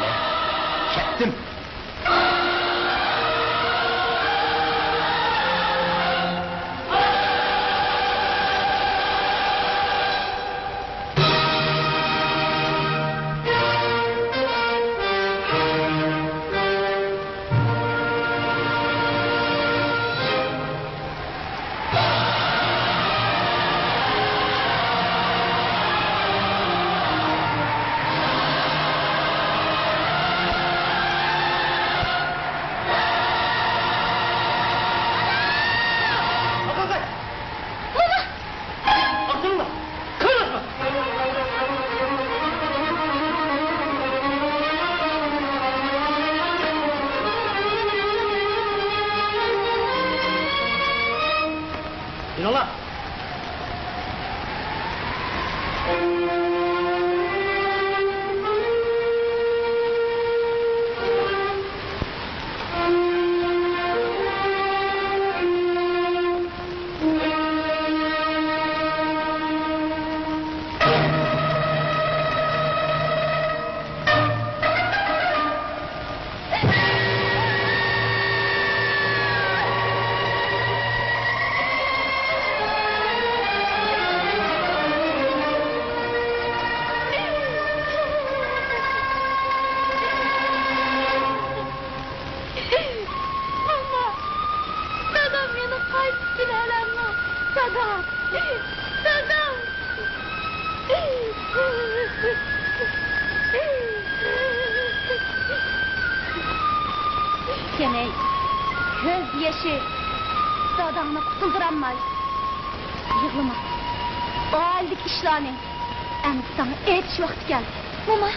مەن كەتتىم. دادام! سېنى كۆز يېشى داداڭنى قۇتۇلدۇرالماي. يىغلىما. ئائىلىدىكى ئىشلارنى ئەمدى ساڭا ئېيتىش ۋاقتى كەلدى. موما،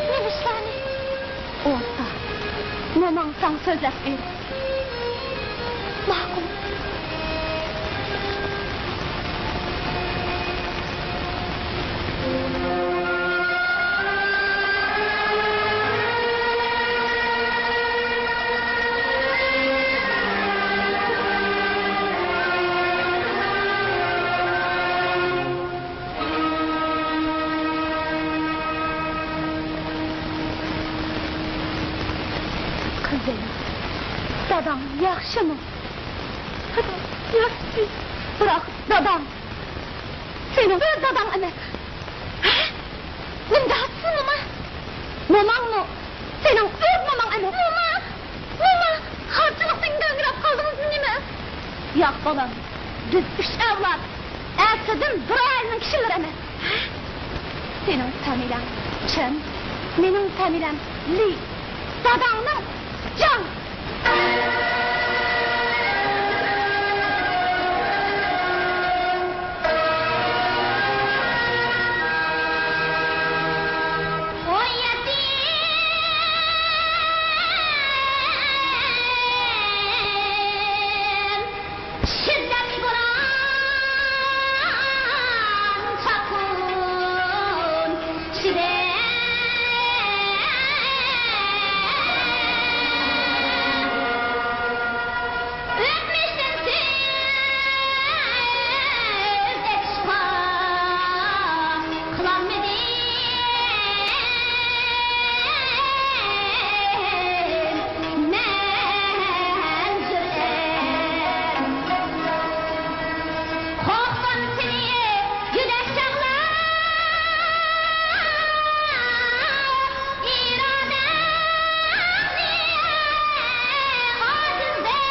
نېمە ئىشلارنى؟ ئورتا، موماڭ ساڭا سۆزلەپ بېرىدۇ. ماقۇل. قىزىم، داداڭ ياخشىمۇ؟ دادام ياخشى. بىراق داداڭ سېنىڭ ئۆز داداڭ ئەمەس. ھە؟ نېمە دەۋاتىسەن، موما؟ موماڭمۇ سېنىڭ ئۆز موماڭ ئەمەس. موما! موما! خارچىلىقتىن گاڭگىراپ قالدىڭىزمۇ نېمە؟ ياق، بالام. بىز ئۈچ ئەۋلاد ئەسلىدىن بىر ئائىلىنىڭ كىشىلىرى ئەمەس. سېنىڭ فامىلەڭ چېن، مېنىڭ فامىلەم لى. داداڭنىڭ جاڭ. شىددەتلىك بوران، چاپقۇن ئىچىدە ئۆتمۈشتىن سۆز ئېچىشقا قىلالمىدىم. مەن جۈرئەت قوقسام سېنى گۆدەك چاغلار، ئىرادەمنى ئاجىز دەپ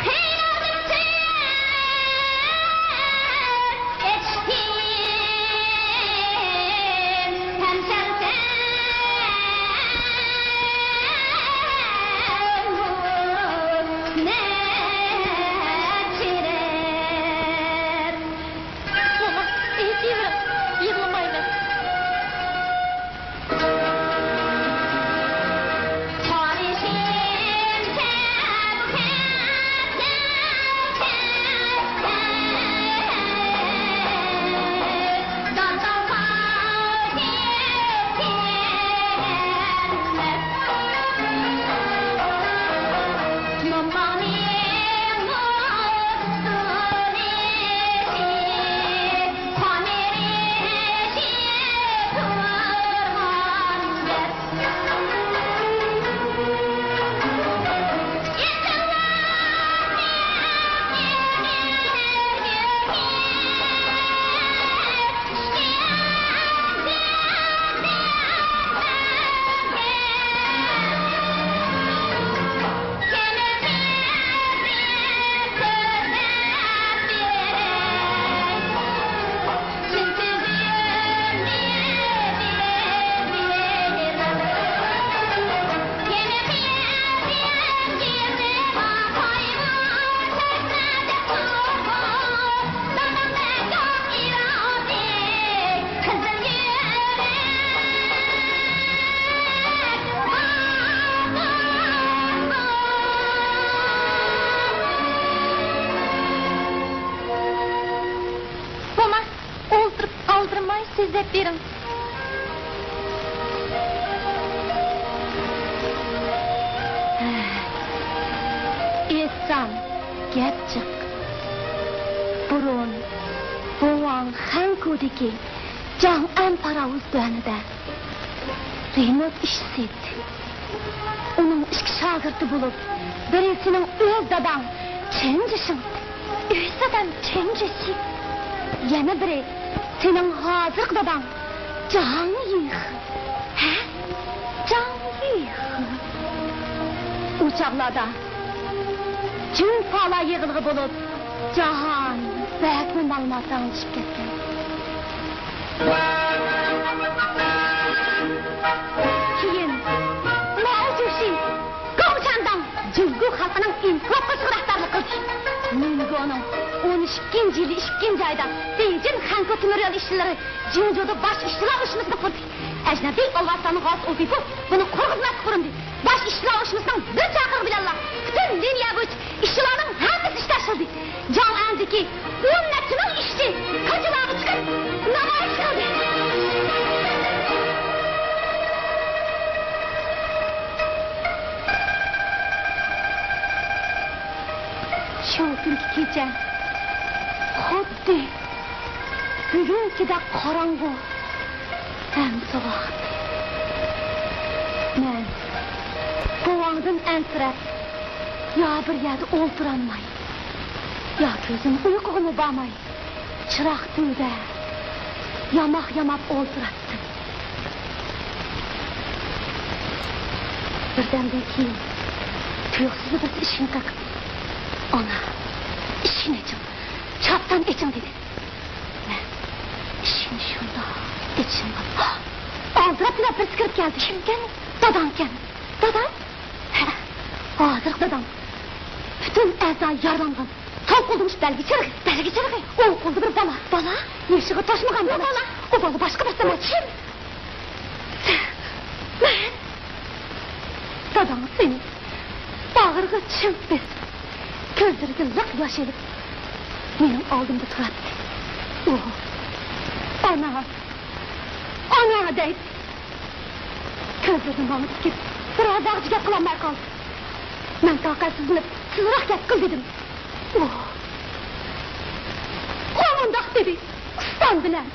قىينالدىم سۆز ئېچىشتىن. موما، ئېيتىۋېرىڭ، يىغلىمايمەن. موما، ئولتۇرۇپ ئالدىرىماي سۆزلەپ بېرىڭ. ئېيتسام، گەپ جىق. بۇرۇن بوۋاڭ خەنكۇدىكى جاڭئەن پاراۋۇز دۇكىنىدا رېمونت ئىشچىسى ئىدى. ئۇنىڭ ئىككى شاگىرتى بولۇپ، بىرى سېنىڭ ئۆز داداڭ چېن جىشىڭ. ئۆز دادام چېن جىشى. يەنە بىرى سېنىڭ ھازىرقى داداڭ جاڭ يىخې. ھە؟ جاڭ يىخې. ئۇ چاغلاردا جىڭ پالا يىغىلغا بولۇپ، جاھان بەكمۇ مالىماتاڭلىشىپ كەتكەن. كېيىن ماۋ جۇشى، گاۋ چانداڭ جۇڭگو خەلقىنىڭ ئىنقىلاب قىلىشىغا رەھبەرلىك قىلدى. مىنگونىڭ ئون ئىككىنچى يىلى ئىككىنچى ئايدا بېيجىڭ خەنكۇ تۆمۈر يول ئىشچىلىرى جىڭجۇدا باش ئىشچىلار ئۇيۇشمىسىنى قۇردى. ئەجنەبىي ئولۋاساننىڭ غالتى ئوبىپۇ بۇنى قۇرغۇزماسلىققا ئۇرۇندى. باش ئىشچىلار ئۇيۇشمىسىنىڭ بىر چاقىرىقى بىلەنلا پۈتۈن لىنىيە بويىچە ئىشچىلارنىڭ ھەممىسى ئىشتە ئىشلىدى. جاڭئەندىكى ئون نەچچە مىڭ ئىشچى كوچىلارغا چىقىپ نامايىش قىلدى. شۇ كۈنكى كېچە خۇددى بۈگۈنكىدەك قاراڭغۇ ھەم سوغۇق. مەن بوۋاڭدىن ئەنسىرەپ، يا بىر يەردە ئولتۇرالماي، ياكى ئۆزۈم ئۇيقۇغىمۇ بارماي، چىراغ تۈۋىدە ياماق ياماپ ئولتۇراتتىم. بىردەمدىن كېيىن تۇيۇقسىزلا بىرسى ئىشىكنى قېقىپ، «ئانا، ئىشىكنى ئېچىڭ، چاپسان ئېچىڭ» دېدى. مەن ئىشىكنى شۇنداق ئېچىشىمغا، ئالدىراپلا بىرسى كىرىپ كەلدى. كىمكەن؟ داداڭكەن. داداڭ؟ ھە، ھازىرقى داداڭ. پۈتۈن ئەزا يارىلانغان. سول قولىدا مۇشۇ بەلگە چىرىغى. بەلگە چىرىغى؟ ئوڭ قولىدا بىر بالا. بالا؟ يېشىغا توشمىغان بالا. بالا؟ ئۇ بالا باشقا بىر سەن. كىم؟ سەن. مەن؟ داداڭ سېنى باغرىغا چىڭ بېسىپ، كۆزلىرىگە لىق ياش ئېلىپ، مېنىڭ ئالدىمدا تۇراتتى. ئۇ، «ئانا، ئانا» دەيتتى. كۆزلىرىنى ماڭا تىكىپ، بىر ھازاغىچە گەپ قىلالماي قالدى. مەن تاقەتسىزلىنىپ، «تېزرەك گەپ قىل» دېدىم. ئۇ، ئۇ مۇنداق دېدى، ئۇستام بىلەن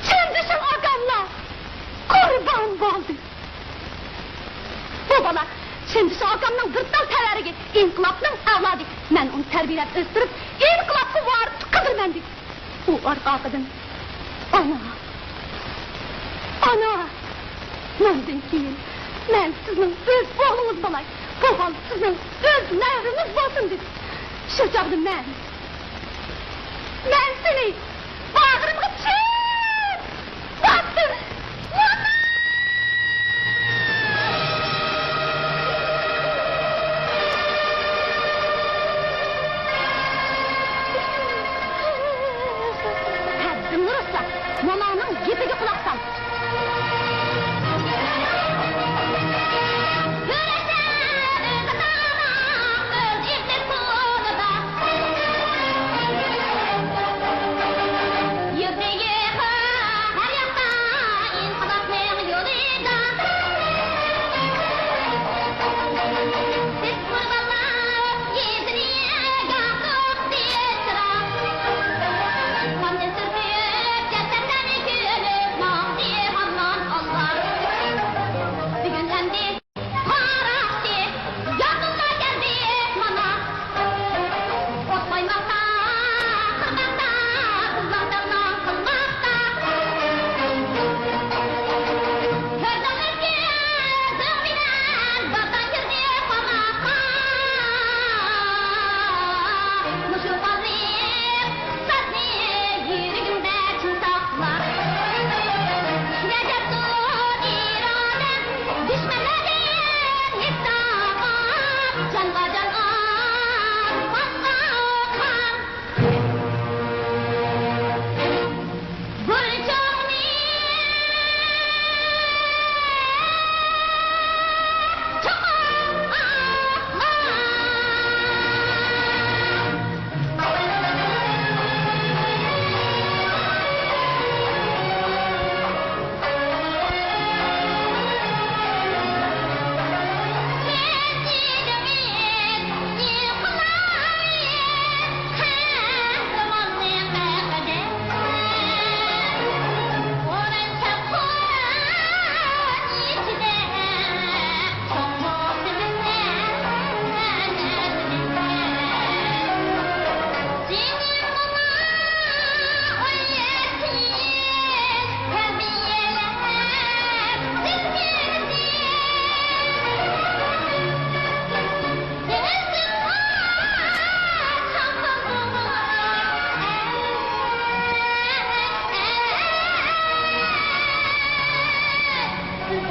چىندىشىڭ ئاكاملا قۇربان بولدى. بۇ بالا چىندىشىڭ ئاكامنىڭ بىر تال تەۋەرىكى، ئىنقىلابنىڭ ئەۋلادى. مەن ئۇنى تەربىيەلەپ ئۆستۈرۈپ، ئىنقىلابقا ۋارىس قىلدۇرىمەن دېدى. ئۇ ئارقا-ئارقىدىن، «ئانا، ئانا، مەندىن كېيىن مەن سىزنىڭ ئۆز ئوغلىڭىز بولاي، بۇ بالا سىزنىڭ ئۆز نەۋرىڭىز بولسۇن» دېدى. شۇ چاغدا مەن، مەن سېنى باغرىمغا چىڭ باستىم. ھەددىڭنى رۇسلا، موماڭنىڭ گېپىگە قۇلاق سال.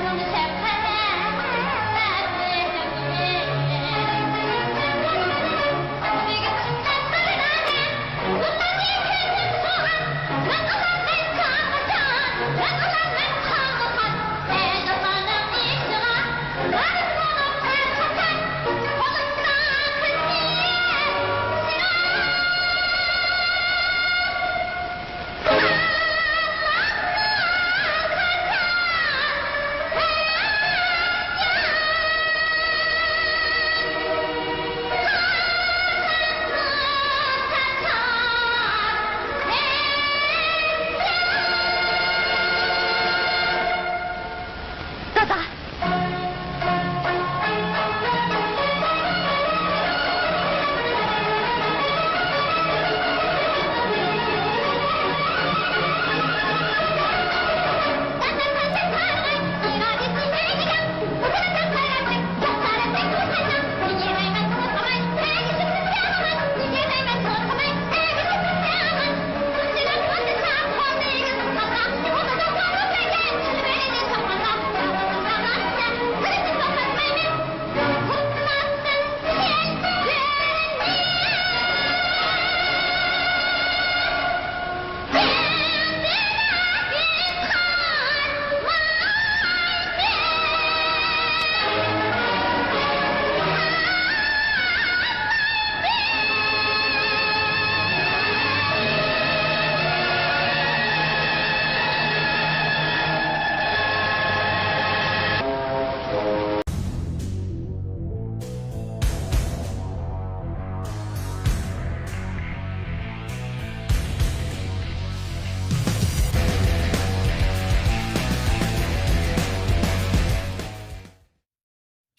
دادا!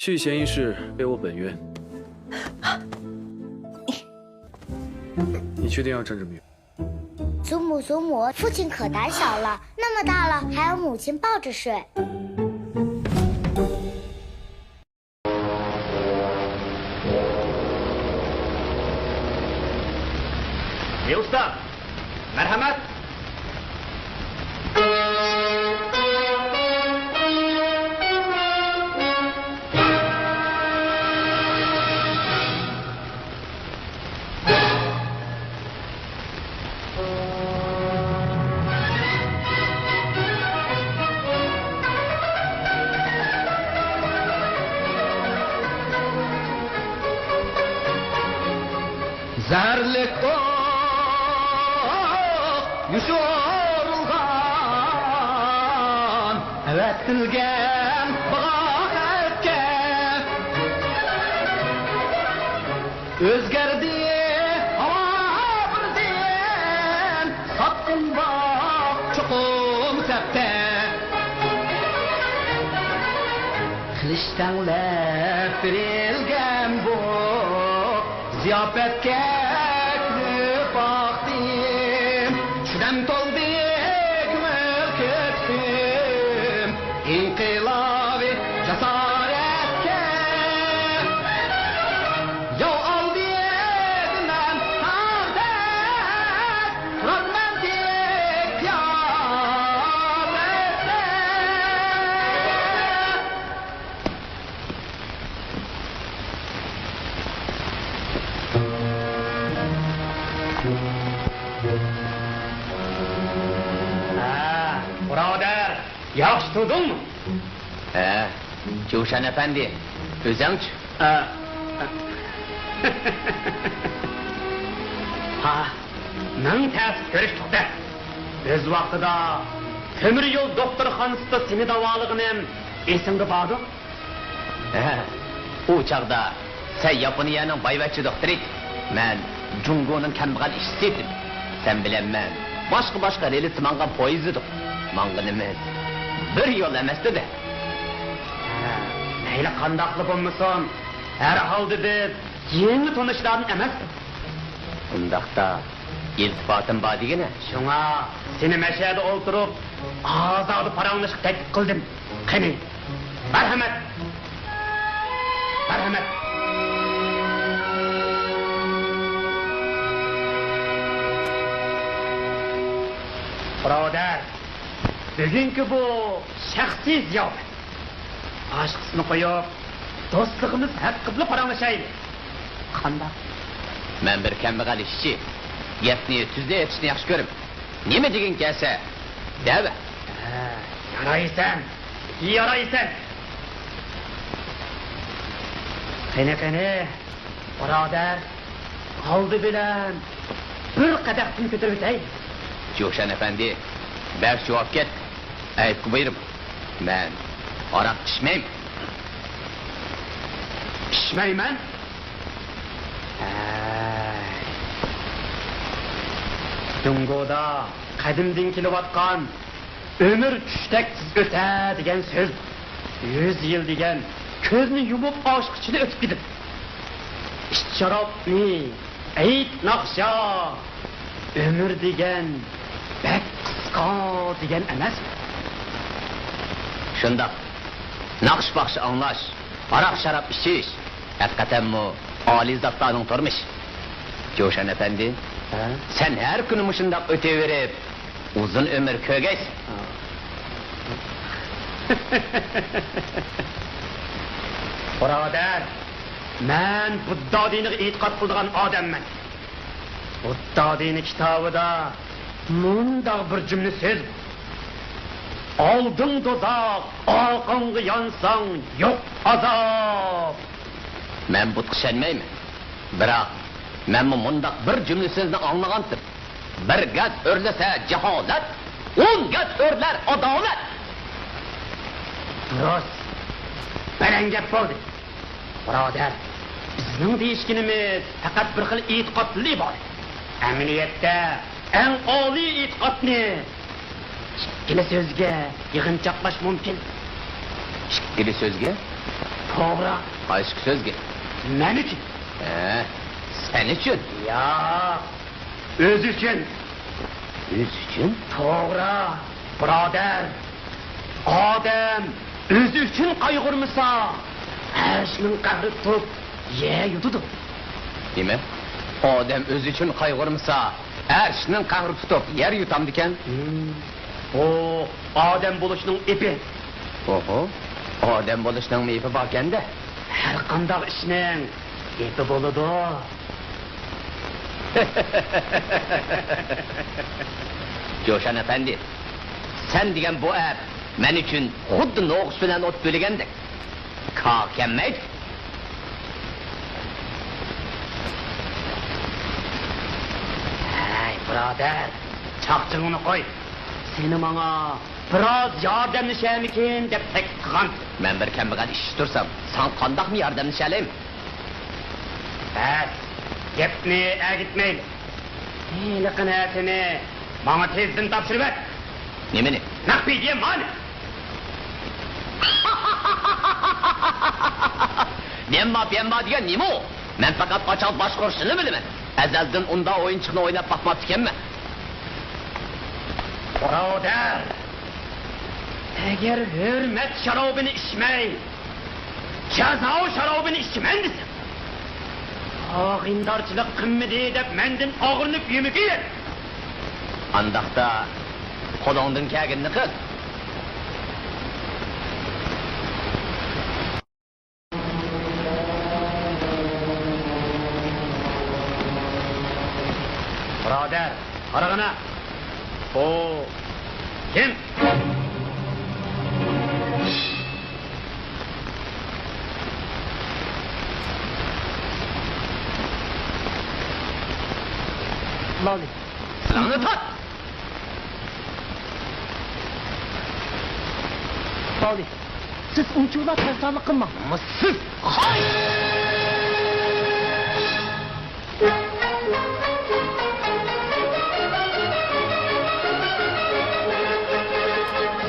去嫌疑室给我本院。你确定要站这么远？祖母，祖母，父亲可胆小了，那么大了还要母亲抱着睡。 ئى ئۇستا، مەرھەمەت! زەھەرلىك ئوق يوشۇرۇلغان، ئەۋەتىلگەن بۇغا خەتكە. ئۆزگەردى ھاۋا بىردىن، ساپتىن باق چوقۇم سەپتە. قىلىچ تەڭلەپ بېرىلگەن بۇ زىياپەتكە كۈلۈپ باقتىم. چۈشىدەم تولدى كۆڭۈل كۆكسۈم ئىنقىلابىي جاسارەتكە. ياۋ ئالدىدا مەن تاغدەك تۇرارمەن تىك قىيامەتتە. ھە، بۇرادەر، ياخشى تۇردۇڭمۇ؟ ھە، جۇشەن ئەپەندى، ئۆزەڭچۇ؟ ھە. ھا، مىڭ تەسىر كۆرۈشتۇق-دە. ئۆز ۋاقتىدا تۆمۈر يول دوختۇرخانىسىدا سېنى داۋالىغىنىم ئېسىڭدە باردۇ؟ ھە، ئۇ چاغدا سەن ياپونىيەنىڭ بايۋەچچە دوختۇرى، مەن جۇڭگونىڭ كەمبەغەل ئىشچىسى ئىدىم. سەن بىلەن مەن باشقا-باشقا رېلىستا مانغان پويىز ئىدۇق. مانغىنىمىز بىر يول ئەمەستى-دە. ھە، مەيلى قانداقلا بولمىسۇن، ھەر ھالدا بىز يېڭى تونۇشلاردىن ئەمەس. ئۇنداقتا ئىلتىپاتىم بار دېگىنە. شۇڭا سېنى مەشەدە ئولتۇرۇپ ئازادە پاراڭلىشىشقا تەكلىپ قىلدىم. قېنى، مەرھەمەت! مەرھەمەت! بۇرادەر، بۈگۈنكى بۇ شەخسىي زىياپەت باشقىسىنى قويۇپ، دوستلۇقىمىز ھەققىدىلا پاراڭلىشايلى. قانداق؟ مەن بىر كەمبەغەل ئىشچى. گەپنى تۈزلا ئېيتىشنى ياخشى كۆرىمەن. نېمە دېگىڭ كەلسە، دەۋە. ھە، يارايسەن، يارايسەن. قېنى، قېنى، بۇرادەر، ئالدى بىلەن بىر قەدەھتىن كۆتۈرۈۋېتەي. جوشان ئەپەندى، بەك چۇۋاپ كەتتى. ئەيىبكە بۇيرۇماڭ. مەن ھاراق ئىچمەيمەن. ئىچمەيمەن؟ ھەي. جۇڭگودا قەدىمدىن كېلىۋاتقان «ئۆمۈر چۈشتەك تېز ئۆتە» دېگەن سۆز. يۈز يىل دېگەن كۆزنى يۇمۇپ ئاچقۇچىلا ئۆتۈپ كېتىدۇ. ئىچ شارابنى، ئېيت ناخشا. ئۆمۈر دېگەن بەك قىسقا دېگەن ئەمەسمۇ؟ شۇنداق. ناخشا-باخشا ئاڭلاش، ھاراق-شاراب ئىچىش، ھەقىقەتەنمۇ ئالىي زاتلارنىڭ تۇرمۇشى. جوشان ئەپەندى، ھە؟ سەن ھەر كۈنى مۇشۇنداق ئۆتۈۋېرىپ، ئۇزۇن ئۆمۈر كۆرگەيسەن. بۇرادەر، مەن بۇددا دىنىغا ئېتىقاد قىلىدىغان ئادەممەن. بۇددا دىنى كىتابىدا مۇنداق بىر جۈملە سۆز بار: «ئالدىڭ دوزاخ، ئارقاڭغا يانساڭ، يوق ئازاب.» مەن بۇتقا ئىشەنمەيمەن. بىراق، مەنمۇ مۇنداق بىر جۈملە سۆزنى ئاڭلىغانتىم: «بىر گەز ئۆرلىسە جاھالەت، ئون گەز ئۆرلەر ئادالەت.» راست، بەرەڭ گەپ بولدى. بۇرادەر، بىزنىڭ دېيىشكىنىمىز پەقەت بىر خىل ئېتىقادتىنلا ئىبارەت. ئەمەلىيەتتە ئەڭ ئالىي ئېتىقادنى ئىككىلا سۆزگە يىغىنچاقلاش مۇمكىن. ئىككىلا سۆزگە؟ توغرا. قايسى ئىككى سۆزگە؟ مەن ئۈچۈن. ھە، سەن ئۈچۈن؟ ياق. ئۆزى ئۈچۈن. ئۆزى ئۈچۈن؟ توغرا، بۇرادەر. ئادەم ئۆزى ئۈچۈن قايغۇرمىسا، ئەرشنىڭ قەھرى تۇتۇپ يەر يۇتىدۇ. نېمە؟ ئادەم ئۆزى ئۈچۈن قايغۇرمىسا، ئەرشنىڭ قەھرى تۇتۇپ يەر يۇتامدىكەن؟ ھىم. بۇ ئادەم بولۇشنىڭ ئېپى. ئوھو، ئادەم بولۇشنىڭمۇ ئېپى باركەن-دە. ھەر قانداق ئىشنىڭ ئېپى بولىدۇ. جوشان ئەپەندى، سەن دېگەن بۇ ئەپ مەن ئۈچۈن خۇددى نوغۇچ بىلەن ئوت بۆلگەندەك. كاغا كەلمەيدۇ. ھەي، بۇرادەر، چاقچىقىڭنى قوي. سېنى ماڭا بىراز ياردەملىشەرمىكىن دەپ تەكلىپ قىلغان. مەن بىر كەمبەغەل ئىشچى تۇرسام، ساڭا قانداقمۇ ياردەملىشەلەيمەن؟ بەس، گەپنى ئەگىتمەيلى. ھېلىقى نەرسىنى ماڭا تېزدىن تاپشۇرۇۋەت. نېمىنى؟ نەق پېي دېگەن مانى. دېمما پېمما دېگەن نېمە ئۇ؟ مەن پەقەت قاچان باشقۇرۇشنىلا بىلىمەن. ئەزەلدىن ئۇنداق ئويۇنچۇقنى ئويناپ باقماپتىكەنمەن. بۇرادەر، ئەگەر ھۆرمەت شارابىنى ئىچمەي، جازا شارابىنى ئىچىمەن دېسەم، ئاغىنىدارچىلىق قىلمىدى دەپ مەندىن ئاغرىنىپ يۈرمىگىن. ئانداقتا قولۇڭدىن كەلگىنىنى قىل. بۇرادەر، قارىغىنا. ئۇ كىم؟ مالدى. سىلەڭنى تارت! مالدى. سىز ئۇنچىۋالا تەرسانلىق قىلماڭ. ئەمما سىز، ھاي!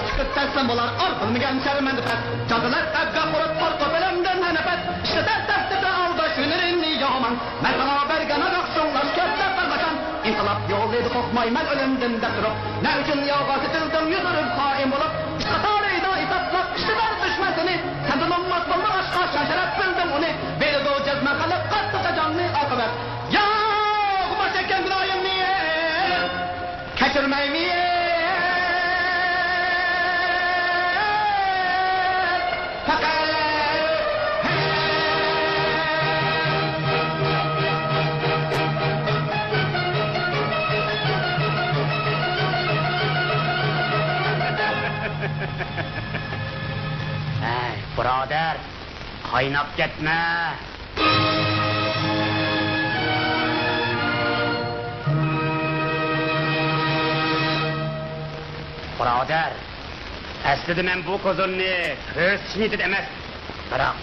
چىقىپ تەسلىم بولار ئار بىلمىگەن شەرمەندە پەس. جازىلار ئەبگە قۇرۇپ قورقۇپ ئۆلۈمدىن نەپەس. ئىشلىتەر تەھدىتى ئالداش ھۈنىرىنى يامان. مەن ساڭا بەرگەن ھاراق شۇڭلاشكەپ دەپ قارىماسان. ئىنقىلاب يولىدا قورقمايمەن ئۆلۈمدىن دەپ تۇرۇپ. نە ئۈچۈن ياۋغا سېتىلدىڭ يۈز ئۇرۇپ خائىن بولۇپ. ئىش قاتارىدا ھېسابلاپ ئىشلىتەر دۈشمەن سېنى. سەندە نومۇس بولمىغاچقا شان شەرەپ بىلدىڭ ئۇنى. بېرىدۇ جەزمەن خەلق قاتتىق جاجاڭنى ئاقىۋەت. ياق، باشتەككەن گۇناھىمنى كەچۈرمەيمەن. پەقەت بۇرادەر، قايناپ كەتمە! بۇرادەر، ئەسلىدە مەن بۇ كوزۇرنى كۆرسىتىش نىيىتىدە ئەمەس. بىراق،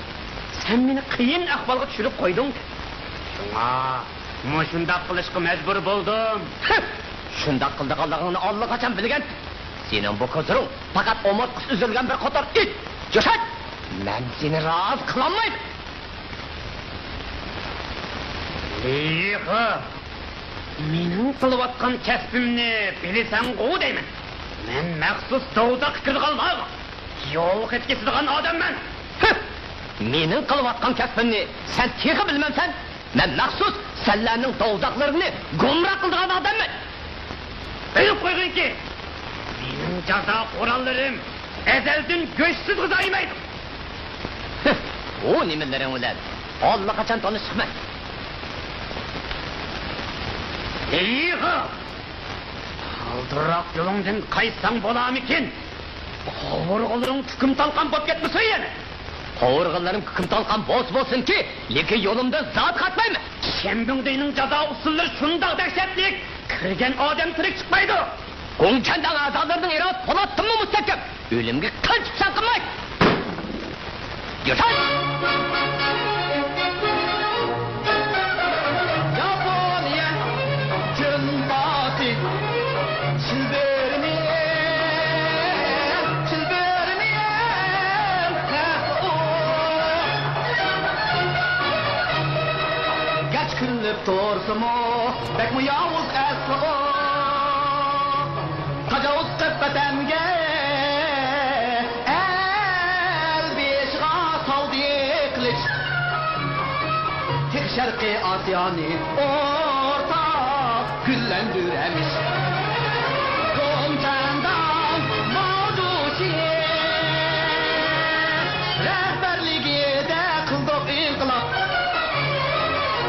سەن مېنى قىيىن ئەھۋالغا چۈشۈرۈپ قويدۇڭ. شۇڭا مۇشۇنداق قىلىشقا مەجبۇر بولدۇم. ھىم! شۇنداق قىلىدىغانلىقىڭنى ئاللىقاچان بىلگەن. سېنىڭ بۇ كوزۇرۇڭ پەقەت ئومۇرتقىسى ئۈزۈلگەن بىر قوتار ئىت. يوشات! مەن سېنى رازى قىلالمايمەن. لىيىخې، مېنىڭ قىلىۋاتقان كەسپىمنى بىلىسەنغۇ دەيمەن. مەن مەخسۇس دوزاخقا كىرىدىغان، يول خېتى كېسىدىغان ئادەممەن. ھىم! مېنىڭ قىلىۋاتقان كەسپىمنى سەن تېخى بىلمەمسەن؟ مەن مەخسۇس سەنلەرنىڭ دوزاخلىرىنى گۇمراھ قىلىدىغان ئادەممەن. بىلىپ قويغىنكى، مېنىڭ جازا قوراللىرىم ئەزەلدىن گۆشسىز غىزا يېمەيدۇ. ھىھ، ئۇ نېمىلىرىڭ بىلەن ئاللىقاچان تونۇشۇپمەن. لىيىخې! ئالدىراق يولۇڭدىن قايتساڭ بولامىكىن؟ قوۋۇرغىلىرىڭ كۇكۇم تالقان بولۇپ كەتمىسۇن يەنە! قوۋۇرغىلىرىم كۇكۇم تالقان بولسا بولسۇنكى، لېكىن يولۇمدىن زادى قاچمايمەن. شيەنبىڭدېينىڭ جازا ئۇسۇللىرى شۇنداق دەھشەتلىك، كىرگەن ئادەم تىرىك چىقمايدۇ. گۇڭچەنداڭ ئەزالىرىنىڭ ئىرادىسى پولاتتىنمۇ مۇستەھكەم. ئۆلۈمگە قىلچە پىسەڭ قىلماي. ياشاش! ياپونىيە كۈنباتىسى چىلبۆرىنى، چىلبۆرىنى ئەمسە ئۇ. گەرچە كۈنلۈپ تۇرسىمۇ، بەكمۇ ياۋۇز ئەسلى ئۇ. تاجاۋۇز قىلىپ ۋەتەنگە، ئەل بېشىغا سالدى قىلىچ. تېخى شەرقىي ئاسىيانى ئورتاپ گۈللەندۈرەمىش. گوڭچەنداڭ ماۋزۇشى رەھبەرلىكىدە قىلدۇق ئىنقىلاب.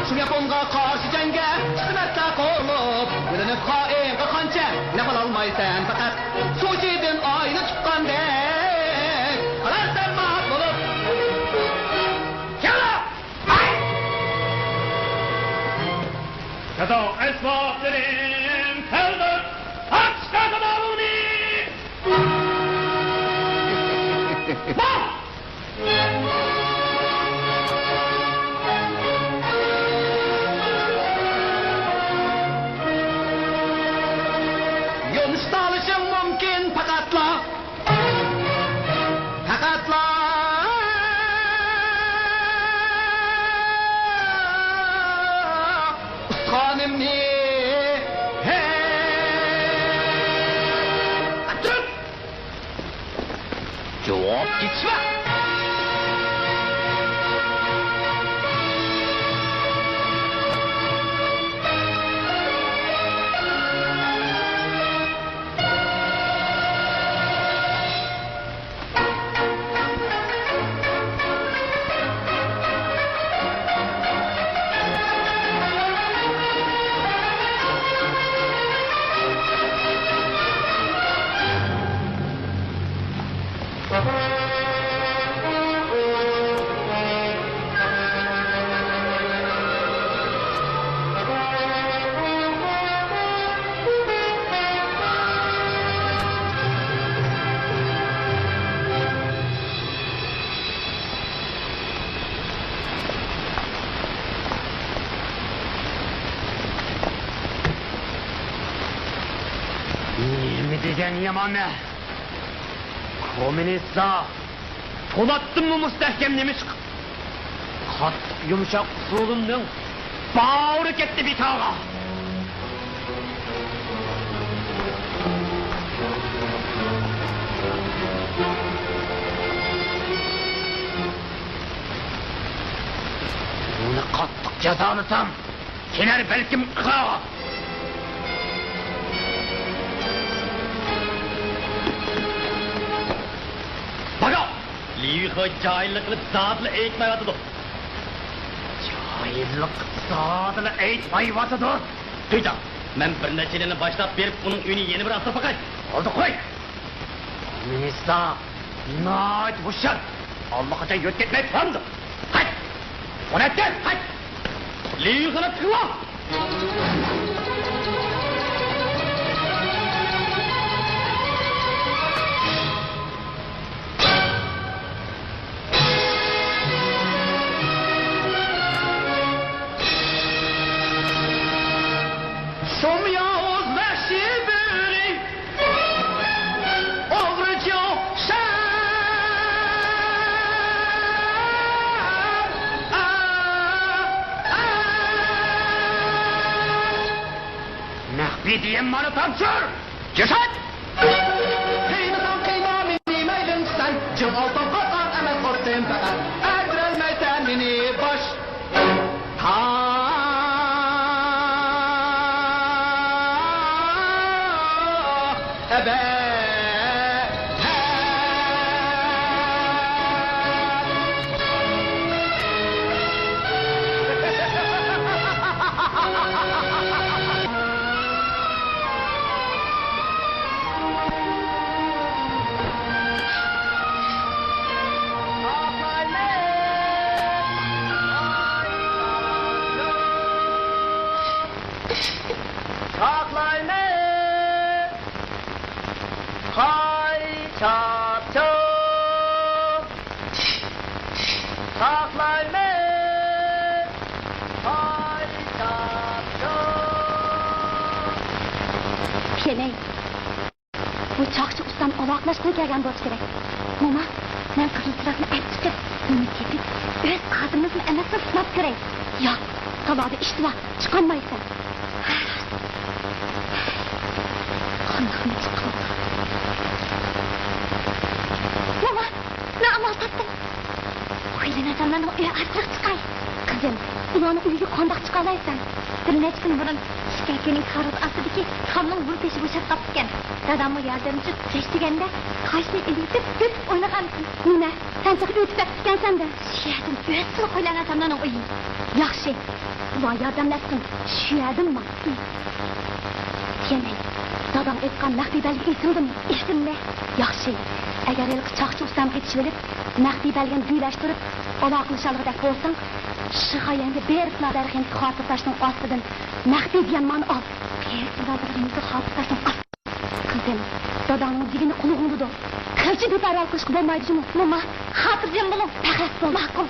شۇ ياپونغا قارشى جەڭگە چىقىۋەتسە قورقۇپ، يۆلىنىپ خائىنغا قانچە نەپ ئالالمايسەن پەقەت. سۇشىدىن ئاينى تۇتقاندەك قالارسەن مات بولۇپ. كېلىڭ! جازا ئەسۋابلىرىم كەلدى، ئاچ قازىنىڭنى! يۇمشىتالىشىڭ مۇمكىن پەقەتلا، پەقەتلا ئۇستىخانىمنى. ھەي! جاۋاب كېتىشمە! نېمە دېگەن يامان! كوممۇنىستلار پولاتتىنمۇ مۇستەھكەم نېمىشقا؟ قاتتىق يۇمشاق ئۇسۇلۇمنىڭ باۋرى كەتتى بىكارغا. بۇنى قاتتىق جازالىسام، كېلەر بەلكىم ئىقرارغا. باگاۋ! لىيىخې جاھىللىق قىلىپ زادىلا ئېيتمايۋاتىدۇ. جاھىللىق قىلىپ زادىلا ئېيتمايۋاتىدۇ. تۈيتاڭ، مەن بىر نەچچە يىلنى باشلاپ بېرىپ ئۇنىڭ ئۆيىنى يەنە بىر ئاستۇرۇپ باقاي. بولدى، قوي. كوممۇنىستلار ناھايىتى ھوشيار. ئاللىقاچان يۆتكەپ بەرىپ بارمىدىڭ؟ قايت! ئۇنى ئەتتىر! قايت! لىيىڭخېنى تىڭلا! شۇم ياۋۇز ۋەھشىي بۆرە، ئوغرىچۇ شەر. مەخپىي دېگەن مانا تاپشۇر! جاسەت! قىينىساڭ قىينا مېنى مەيلىم سەن، جىڭ ئالتۇن قورقاق ئەمەس خوتۇن پەقەت، ئەردىرەلمەيسەن مېنى باش. ساقلايمىز، قاي چاپچۇ. ساقلايمىز، قاي چاپچۇ. پىيەنەي. بۇ چاقچى ئۇستام ئالاقىلەشكىلى كەلگەن بولسا كېرەك. موما، مەن قىزىل چىراغنى ئەپ چىقىپ، ئۇنى تېپىپ، ئۆز خاتىرىمىزمۇ ئەمەسمۇ سىناپ كۆرەي. ياق، تالادا ئىشتىۋا، چىقالمايسەن. قانداقمۇ ئىش قىلىدۇ؟ موما، مەن ئامال تاپتىم. خۇيلىن ئاكاملارنىڭ ئۆيى ئارقىراق چىقاي. قىزىم، ئۇلارنىڭ ئۆيىگە قانداق چىقالايسەن؟ بىر نەچچە كۈن بۇرۇن ئىككى كەككۈنىڭ كارىۋىتى ئاستىدىكى تامنىڭ بىر بېشى بوشاپ قاپتىكەن. داداممۇ ياردەمچى تۈزەش دېگەندە تاشنى ئېلىۋېتىپ ئۆتۈپ ئوينىغانتىم. نېمە، سەن تېخى ئۆتۈپ بەپتىكەنسەن-دە؟ شۇ يەردىن ئۆتسىلا خۇيلىن ئاكاملارنىڭ ئۆيى. ياخشى، ئۇلار ياردەملەشسۇن، شۇ يەردىن ماڭ. يەنى، داداڭ ئېيتقان مەخپىي بەلگە ئېسىڭدىمۇ؟ ئېسىمدە. ياخشى، ئەگەر ھېلىقى چاقچى ئۇستام قېتىشىۋېلىپ، مەخپىي بەلگىنى دۈيلەشتۈرۈپ، ئالاقىلىشالىغۇدەك بولساڭ، شىخايەنگە بېرىپلا دەرخېنىتى خاتىرىتاشنىڭ ئاستىدىن مەخپىي دېگەن مانى ئال. بېرىپلا دەرخېنىتى خاتىرىتاشنىڭ ئاستىدىن. قىزىم، داداڭنىڭ دېگىنى قۇلىقىڭدىدۇ. قىلچە بىپەرۋالىق قىلىشقا بولمايدۇ جۇمۇ. موما، خاتىرجەم بولۇڭ. بەخت بول. ماقۇل.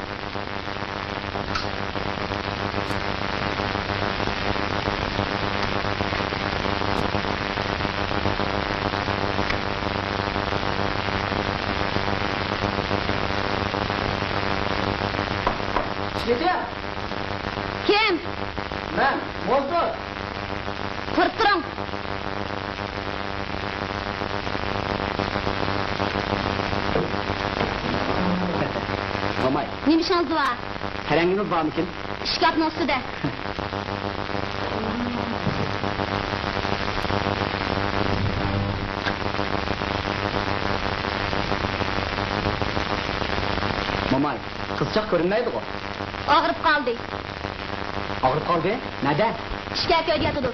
كېتىڭ! كىم؟ مەن، موزدۇز. تۇرۇپ تۇرۇڭ. موماي. نېمە ئىشىڭىز بار؟ پەرەڭگىڭىز بارمىكىن؟ ئىشكاپنىڭ ئۈستىدە. موماي، قىزچاق كۆرۈنمەيدىغۇ؟ ئاغرىپ قالدى. ئاغرىپ قالدى؟ نەدە؟ ئىشكەپكە ئۆيدە ياتىدۇ.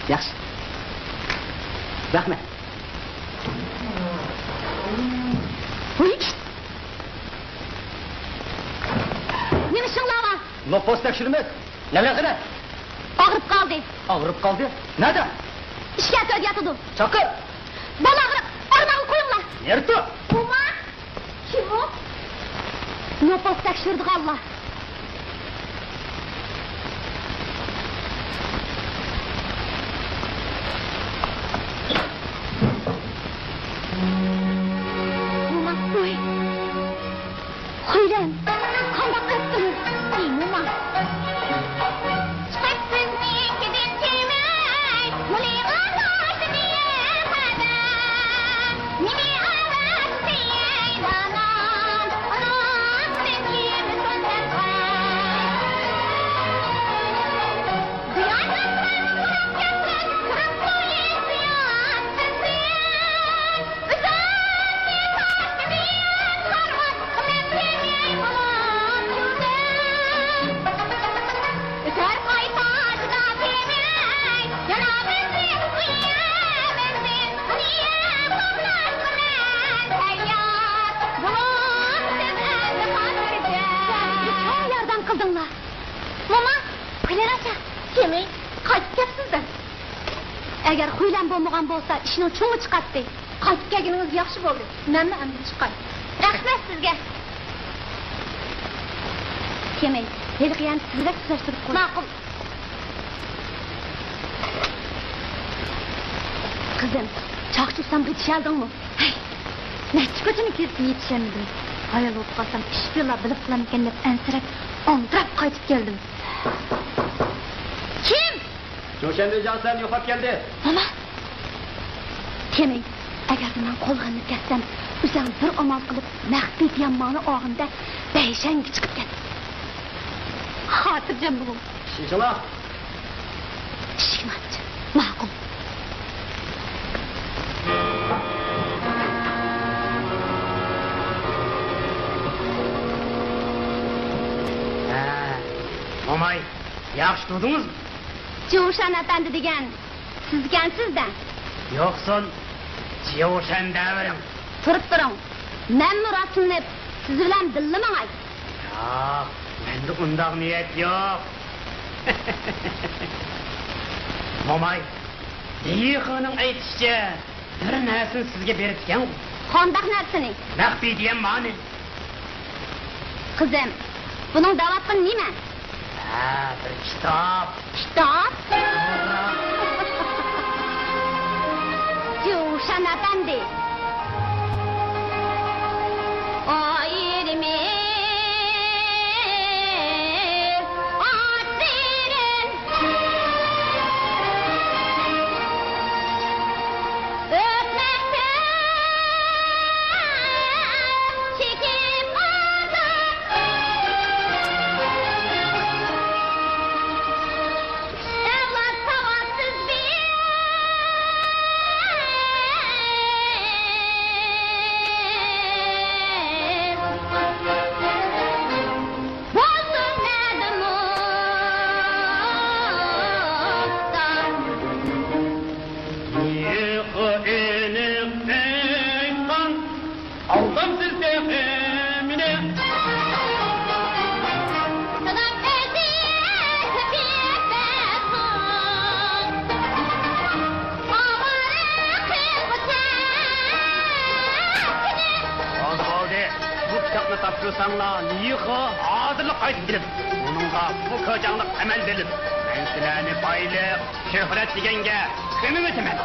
ياخشى. رەھمەت. ھۇي! نېمە ئىشىڭلار بار؟ بلوكپوست تەكشۈرىمىز. نەلەر قېنى؟ ئاغرىپ قالدى. ئاغرىپ قالدى؟ نەدە؟ ئىشكەپكە ئۆيدە ياتىدۇ. چاقىر. بالا ئاغرىپ، ئارماغا قويۇڭلار. نېرى تۇر. بۇما. كىم ئۇ؟ نوپۇس تەكشۈرىدىغانلار. موما، ۋوي. خۇيلەن، قانداق ئۆپتىڭىز؟ موما. چىقىپ سىزنىڭكىدىن كېمەي، مۇنى ئازادە دېيە خەۋەر. نېمە ئاۋاز دېيەي دانان، ئۇنىڭدىن كېمىسۇن دەپ قىلدىڭلار. موما، خۇيلەن ئاچا. كېمەي، قايتىپ كەپسىز-دە. ئەگەر خۇيلەن بولمىغان بولسا، ئىشنىڭ چوڭى چىقاتتى. قايتىپ كەلگىنىڭىز ياخشى بولدى. مەنمۇ ئەمدى چىقاي. رەھمەت سىزگە. كېمەي، ھېلىقى يەنە تېزرەك تۈزەشتۈرۈپ قوي. ماقۇل. قىزىم، چاقچۇرسام يېتىشەلدىڭمۇ؟ ھەي، نەچچە كوچىنى كېزىپ يېتىشەلمىدىم. ھايال بولۇپ قالسام، ئىشىكلىرىلا بىلىپ قالامدىكىن دەپ ئەنسىرەپ، ئاڭدىراپ قايتىپ كەلدىم. كىم؟ جوشەنبى جاڭسەن يوقاپ كەلدى. موما! كېمەي، ئەگەردە مەن قولغا ئېلىنىپ كەتسەم، ئۆزەڭ بىر ئامال قىلىپ، مەخپىي دىيەن ماڭا ئالغىنىدە بەيشەنگە چىقىپ كەت. خاتىرجەم بولۇڭ. ئىشىكىڭلار. ئىشىكنى ئاچ. ماقۇل. ھە، موماي، ياخشى تۇردىڭىزمۇ؟ جوشەن ئەپەندى دېگەن سىزكەنسىز-دە. يوقسۇن، جياۋشەن دەۋېرىڭ. تۇرۇپ تۇرۇڭ. مەنمۇ راستلىنىپ سىز بىلەن بىللە ماڭاي. ياق، مەندە ئۇنداق نىيەت يوق. موماي، لى يىخېنىڭ ئېيتىشىچە، بىر نەرسىنى سىزگە بېرىپتىكەن. قانداق نەرسىنى؟ مەخپىي دىيەن مانى. قىزىم، بۇنىڭ دەۋاتقىنى نېمە؟ ھە، بىر كىتاب. كىتاب؟ جوشەن ئەپەندى. ئايرىمىز ئاتلىرىم. ئۆتمەكتە چېكىپ ئازاب. ئەۋلاد ساۋاتسىز بىز. بولسۇن دەردىمۇز. يىغا ئېنىق ئېيتقان، ئالدامسىز تېخى مېنى. دادام ئۆزى كۆپىيىپ بەرسۇن. ئاۋارە قىلغۇچە سېنى. بولدى، بولدى. بۇ كىتابنى تاپشۇرساڭلار، لى يىخې ھازىرلا قايتىپ كېلىپ، ئۇنىڭغا بۇ كاجاڭلىق ئەمەل بېرىلىپ، مەن سىلەرنى بايلىق، شۆھرەت دېگەنگە كۆمۈۋېتىمەن.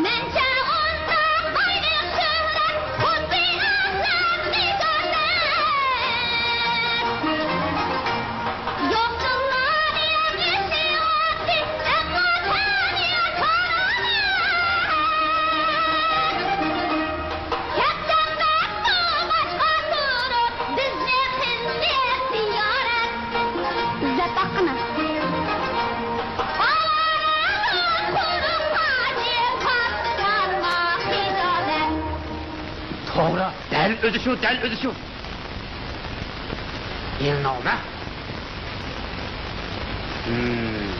مەنچە ئۇنداق بايلىق، شۆھرەت، خۇددى ئەخلەت ئىجازەت. يوقسۇللار يەر يېشىۋاتتى، ئەمما تەنى كارامەت. كەپتەر بەپتۇ باشقا تۇرۇپ، بىزنى قىلدى زىيارەت. ئىززەت ئاقىنا. ئاۋارە قۇلۇقلارنى قاپلارما خىجالەت. توغرا، دەل ئۆزى شۇ، دەل ئۆزى شۇ. ئېلىناۋۇ مە؟ ھىم،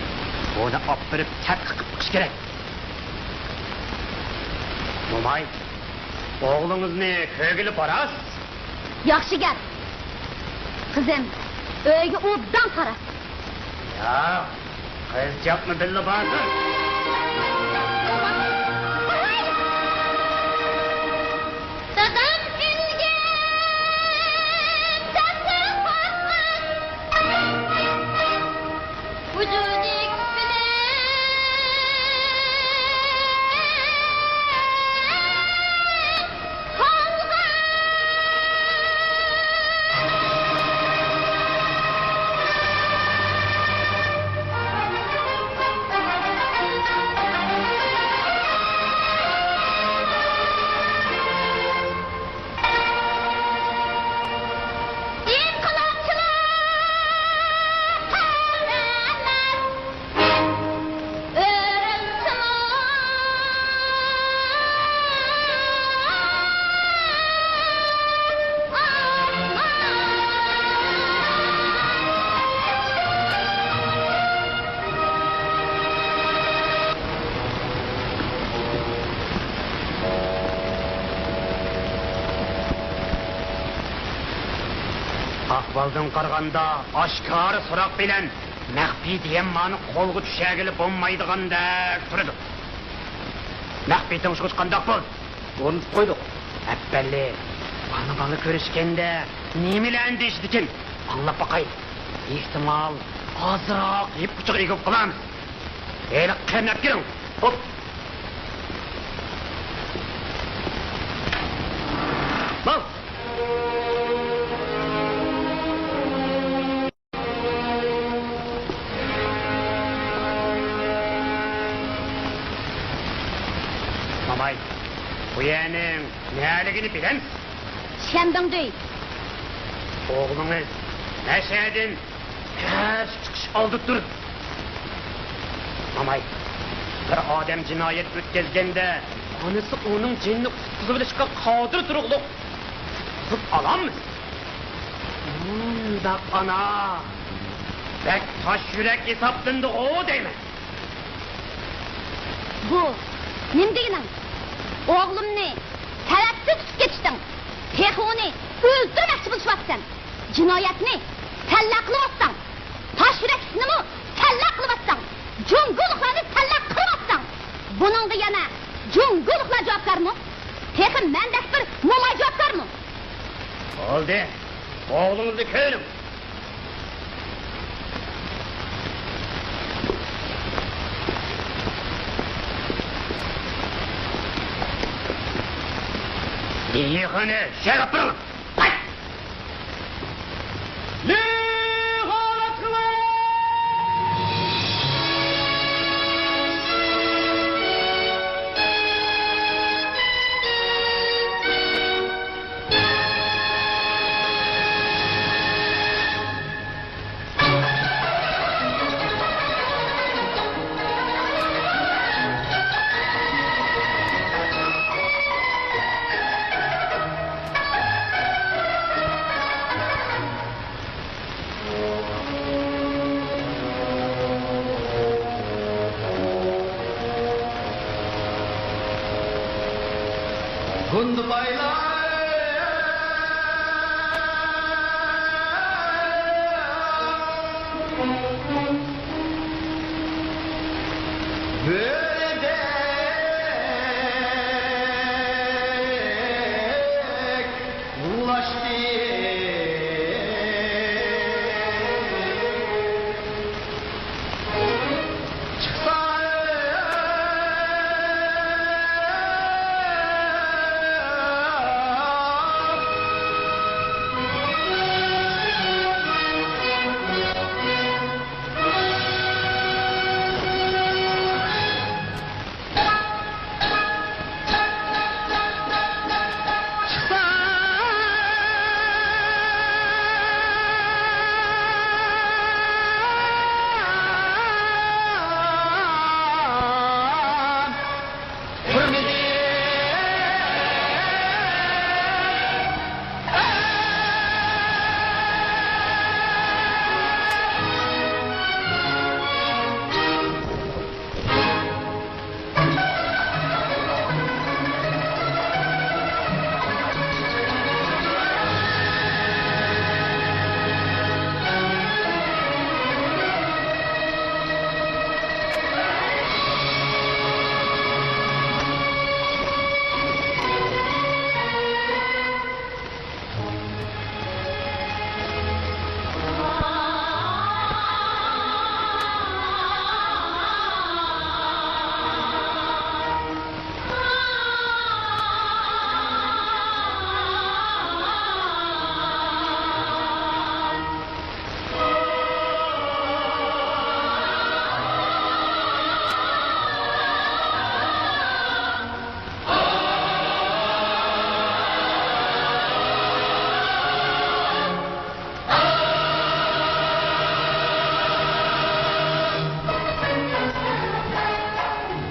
بۇنى ئاپىرىپ تەتقىق قىلىپ بېقىش كېرەك. موماي، ئوغلىڭىزنى كۆرگىلى باراسىز. ياخشى گەپ. قىزىم، ئۆيگە ئوبدان قارا. ياق، قىزچاقمۇ بىللە بارسۇن. دادام ئۆلگەن دەپلا قورقماس. ۋۇجۇدى بىلەن قالغان. ئەھۋالدىن قارىغاندا، ئاشكارا سوراق بىلەن مەخپىي دىيەممانى قولغا چۈشەرگىلى بولمايدىغاندەك تۇرىدۇ. مەخپىي تىڭشىغۇچ قانداق بولدى؟ ئورنىتىپ قويدۇق. ئەپەندى، ئانا بالا كۆرۈشكەندە نېمىلەرنى دېيىشىدىكىن؟ ئاڭلاپ باقايلى. ئېھتىمال، ئازراق يىپ ئۇچىغا ئىگە بولۇپ قالارمىز. ھېلىقى قېرىنى ئەپ كىرىڭ. خوپ. ماڭ. ماماي، بۇ يەرنىڭ نەلىكىنى بىلەمسىز؟ شيەنداڭدۇي. ئوغلىڭىز مەشەدىن كەچ چىقىش ئالدىدا تۇرىدۇ. ماماي، بىر ئادەم جىنايەت ئۆتكەزگەندە، ئانىسى ئۇنىڭ جېنىنى قۇتقۇزۇۋېلىشقا قادىر تۇرۇقلۇق. قۇتقۇزۇپ ئالالمىسا، ئۇنداق ئانا بەك تاش يۈرەك ھېسابلىنىدىغۇ دەيمەن. بۇ نېمە دېگىنىڭ؟ ئوغلۇمنى سەۋەبسىز تۇتۇپ كېتىشتىڭ. تېخى ئۇنى ئۆلتۈرمەكچى بولۇشۇۋاتىسەن. جىنايەتنى سەنلا قىلىۋاتساڭ، تاش يۈرەكلىكنىمۇ سەنلا قىلىۋاتساڭ، جۇڭگولۇقلارنى سەنلا قىلىۋاتساڭ، بۇنىڭغا يەنە جۇڭگولۇقلار جاۋابكارمۇ؟ تېخى مەندەك بىر موماي جاۋابكارمۇ؟ بولدى، ئوغلىڭىزنى كۆرۈڭ. دېيىخانى شەرەپ بېرىڭ.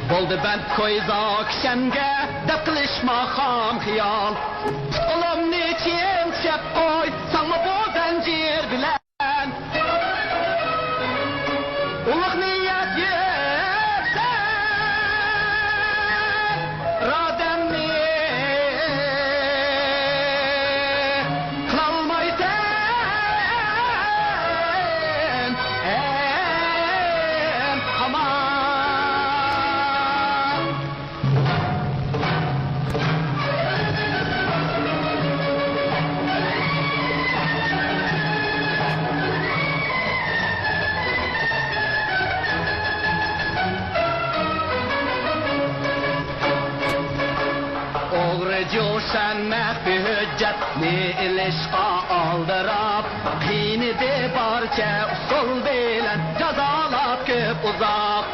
بولدى بەند كويزا كىشەنگە دەپ قىلىشما خام خىيال. پۇت-قولۇمنى چىڭ چىشەپ قوي، ساڭمۇ بۇ زەنجىر بىلەن. ئۇلۇغ نىيەت يوقسەن، ئىرادەمنى قىلالمايسەن. جوشەن مەخپىي ھۆججەتنى ئېلىشقا ئالدىراپ، قىينىدى بارچە ئۇسۇل بىلەن جازالاپ كۆپ ئۇزاق.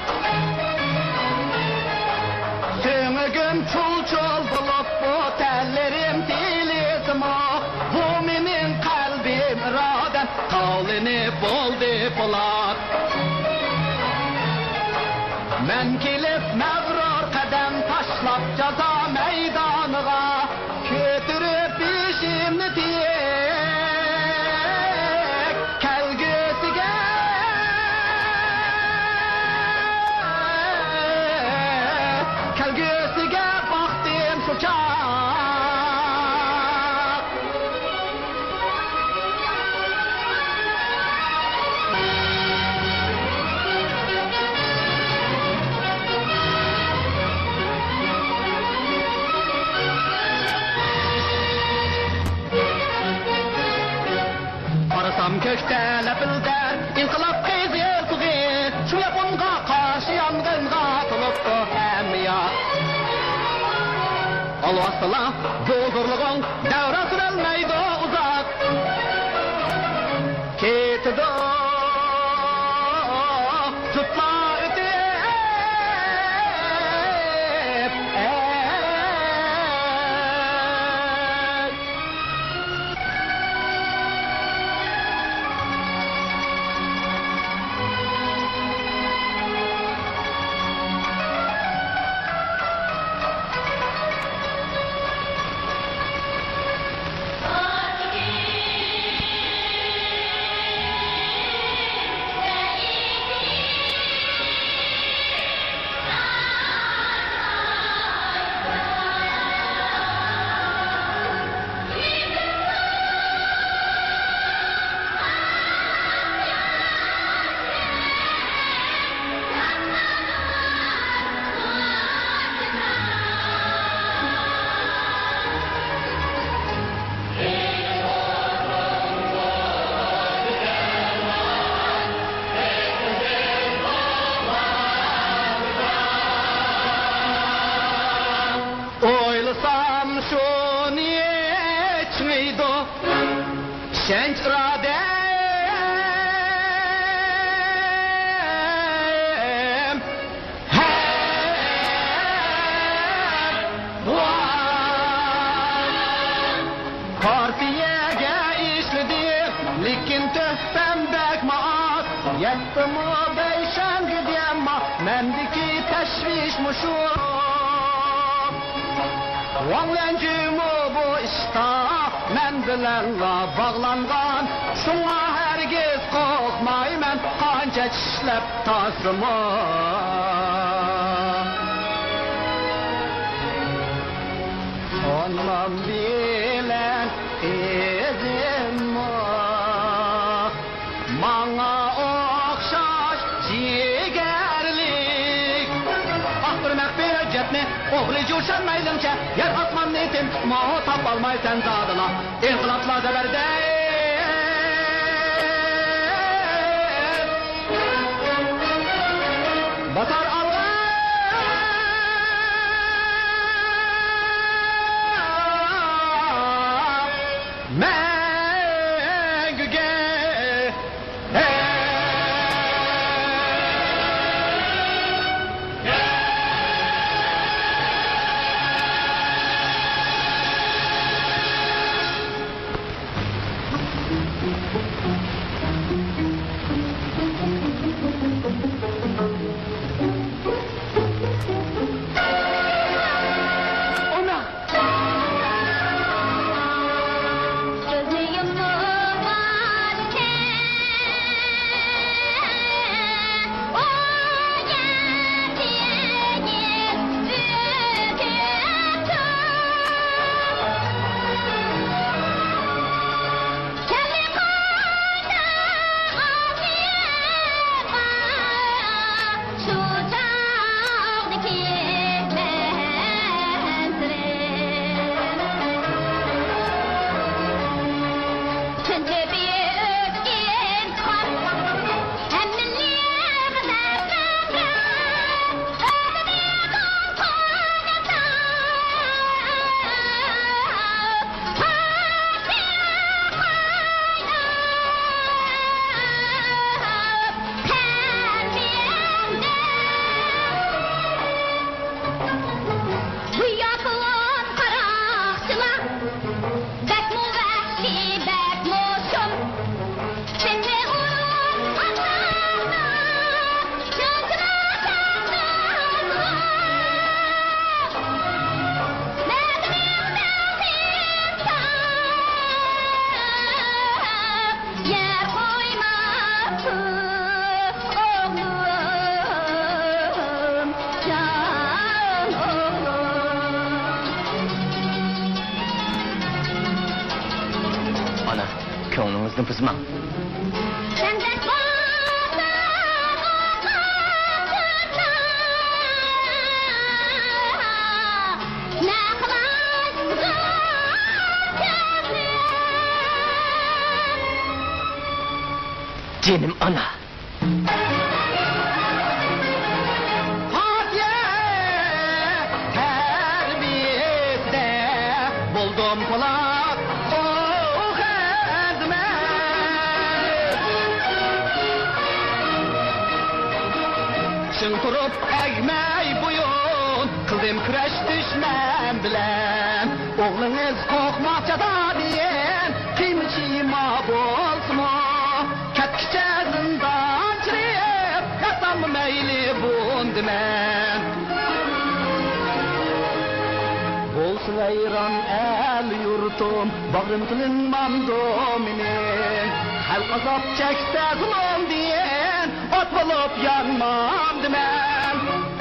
سۆڭىكىم چۇل-چۇل بولۇپ، بۇ تەنلىرىم تىلىسىمۇ، بۇ مېنىڭ قەلبىم، ئىرادەم تاۋلىنىپ بولدى پولات. مەن كېلىپ مەغرۇر قەدەم تاشلاپ جازا مەيدانىغا، كۆتۈرۈپ بېشىمنى تىك كەلگۈسىگە، كەلگۈسىگە باقتىم شۇ چاغ. قارىسام كۆكتە لەپىلدەر ئىنقىلاب قىزىل تۇغى، شۇ ياپونغا قارشى يانغىنغا تولۇپتۇ ھەممە ياق. ئالۋاستىلا بۇ زورلۇقۇڭ دەۋرا سۈرەلمەيدۇ ئۇزاق. كېتىدۇ جۇتلا ئۆتۈپ، ئەي. ئويلىسام شۇنى چىڭىيدۇ ئىشەنچ ئىرادەم. ھەم پارتىيەگە ئىشلىدىم، لېكىن تۆھپەم بەكمۇ ئاز. يەتتىمۇ بەيشەڭگە دېمە، مەندىكى تەشۋىش مۇشۇ. ۋاڭ ليەنجۈنمۇ بۇ ئىشتا مەن بىلەنلا باغلانغان. شۇڭا ھەرگىز قورقمايمەن، قانچە چىشلەپ تارتسىمۇ. سونمام بىلەن ئىزىممۇ ماڭا ئوخشاش جىگەرلىك. ئاختۇر مەخپىي ھۆججەتنى ئوغلى جۇشەن مەيلىڭچە، يەر ئاسماننى تىنتىپمۇ تاپالمايسەن زادىلا. ئىنقىلابلا زەبەردەس باسار ئالغا. مەڭگۈگە. كۆڭلىڭىزنى بۇزماڭ. جېنىم ئانا. پارتىيە تەربىيەسىدە بولدۇم قۇلاق، ئوھ، ئەزىمەت. چىڭ تۇرۇپ ئەگمەي بويۇن، قىلدىم كۈرەش دۈشمەن بىلەن. ئوغلىڭىز قورقماق جازادىن، قىيما چىيما بولسىمۇ. كەتكۈچە زىندان چىرىپ، ياتساممۇ مەيلى بۇندىمەن. بولسا ۋەيران ئەل يۇرتۇم، باغرىم قىلىنمامدۇ مېنىڭ؟ خەلق ئازاب چەكسە زۇلۇمدىن، ئوت بولۇپ يانمامدىمەن؟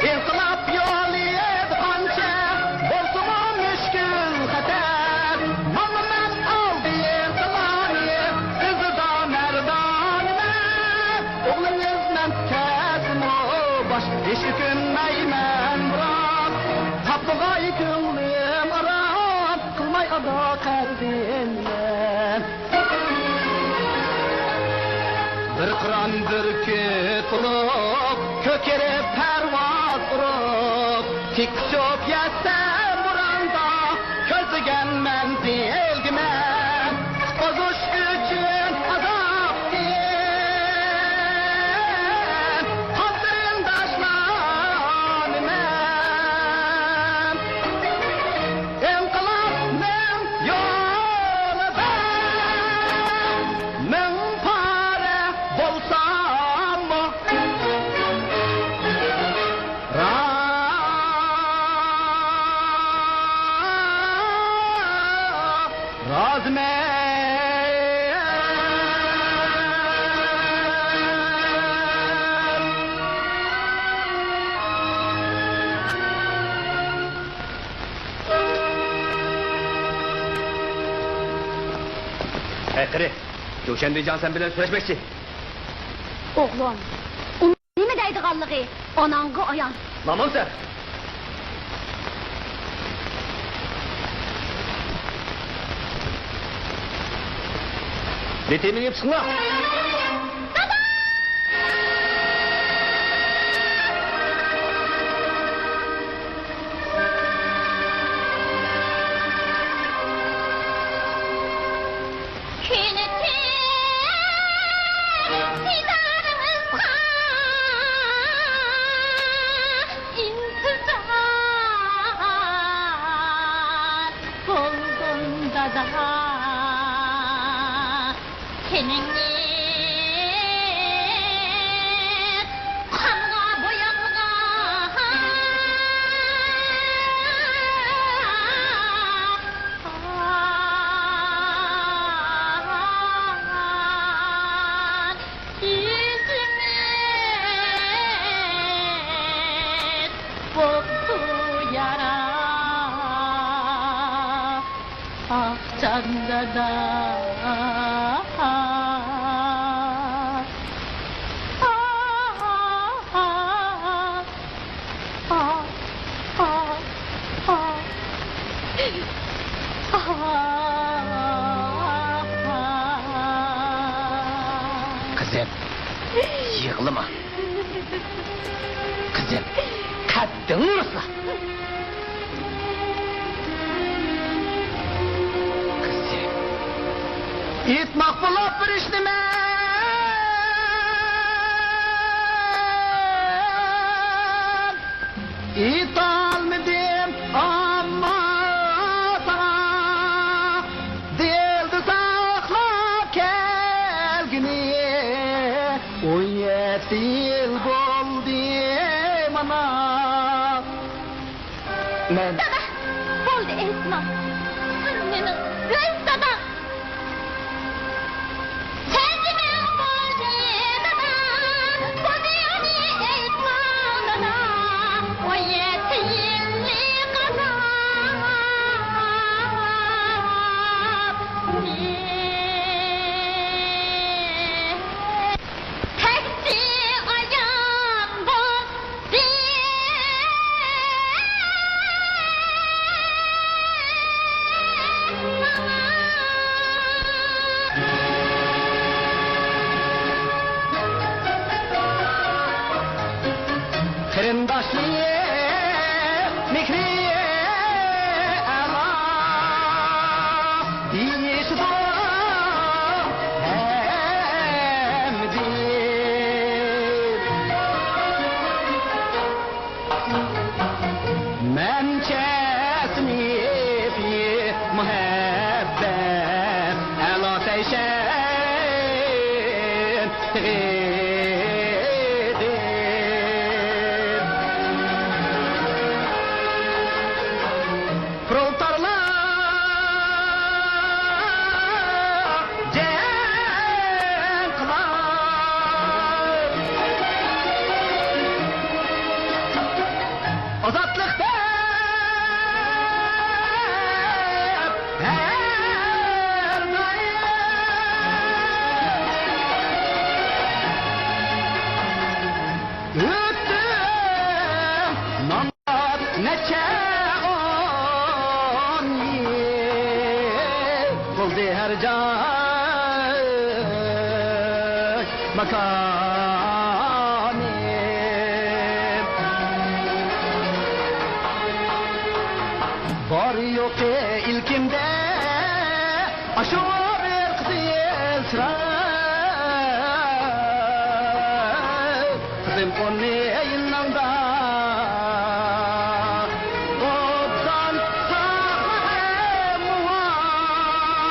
ئىنقىلاب يولى قانچە بولسىمۇ مۈشكۈل خەتەر، مانا مەن ئالدى ئىنقىلابى ئىزىدا مەردانىمەن. ئوغلىڭىز مەن كەتسىمۇ باش، ھېچ ئۆكۈنمەيمەن بىراق، تاپمىغاي كۆڭلۈم ئارام، قىلماي ئادا قەردىن مەن. بىر قىران بۈركۈت بولۇپ، كۆكىرىپ پەرۋاز ئۇرۇپ، تىك ئۇچۇپ يەتسەم بوراندا، كۆزلىگەن مەنزىلگە مەن. قۇتقۇزۇش ئۈچۈن ئازابتىن قان قېرىنداشلارنى مەن. ئىنقىلابنىڭ يولىدا مىڭ پارە بولساممۇ، رازىمەن. ھەي قېرى، جۇشەن بىجاڭ سەن بىلەن سۆزلەشمەكچى. ئوغلۇم، ئۇنىڭ نېمە دەيدىغانلىقى ئاناڭغا ئايان. ماڭمامسەن؟ بېتىمنى يېپىشقىلا. كۈنۈپتۇ دىدارىڭىزغا ئىنتىزار بولدۇم دادا. تېنىڭىز قانغا بويالغان، يۈزىڭىز بوپتۇ يارا. ئاھ جان دادا، ئاھ، ئاھ، ئاھ، ئاھ، ئاھ. قىزىم، يىغلىما. قىزىم، قەددىڭ رۇسلا. قىزىم. ئېيتماق بولۇپ بىر ئىشنى مەن ئېيتالمىدىم، ئەمما ساڭا دىلدا ساقلاپ كەلگىنى. ئون يەتتە يىل بولدى مانا. مەن دادا، بولدى، ئېيتماڭ. سەن مېنىڭ ئۆز دادام. سەن مېنىڭ بولدى دادا، بولدى ئۇنى ئېيتماڭ دادا. ئون يەتتە يىللىق ئازاب. مۇھەببەت ئەلا سەيشەن تېغىدىن. پرولېتارلار جەڭ قىلار. ئازادلىق دەپ ھەر دائىم. ئۆتتۈم نامرات نەچچە ئون يىل، بولدى ھەر جاي ماكانىم. بار يوقى ئىلكىمدە ئاشۇ بىر قىزىل چىراي. قىزىم قوننى يېنىڭدا ئوبدان ساقلا ھەم مۇۋاپ.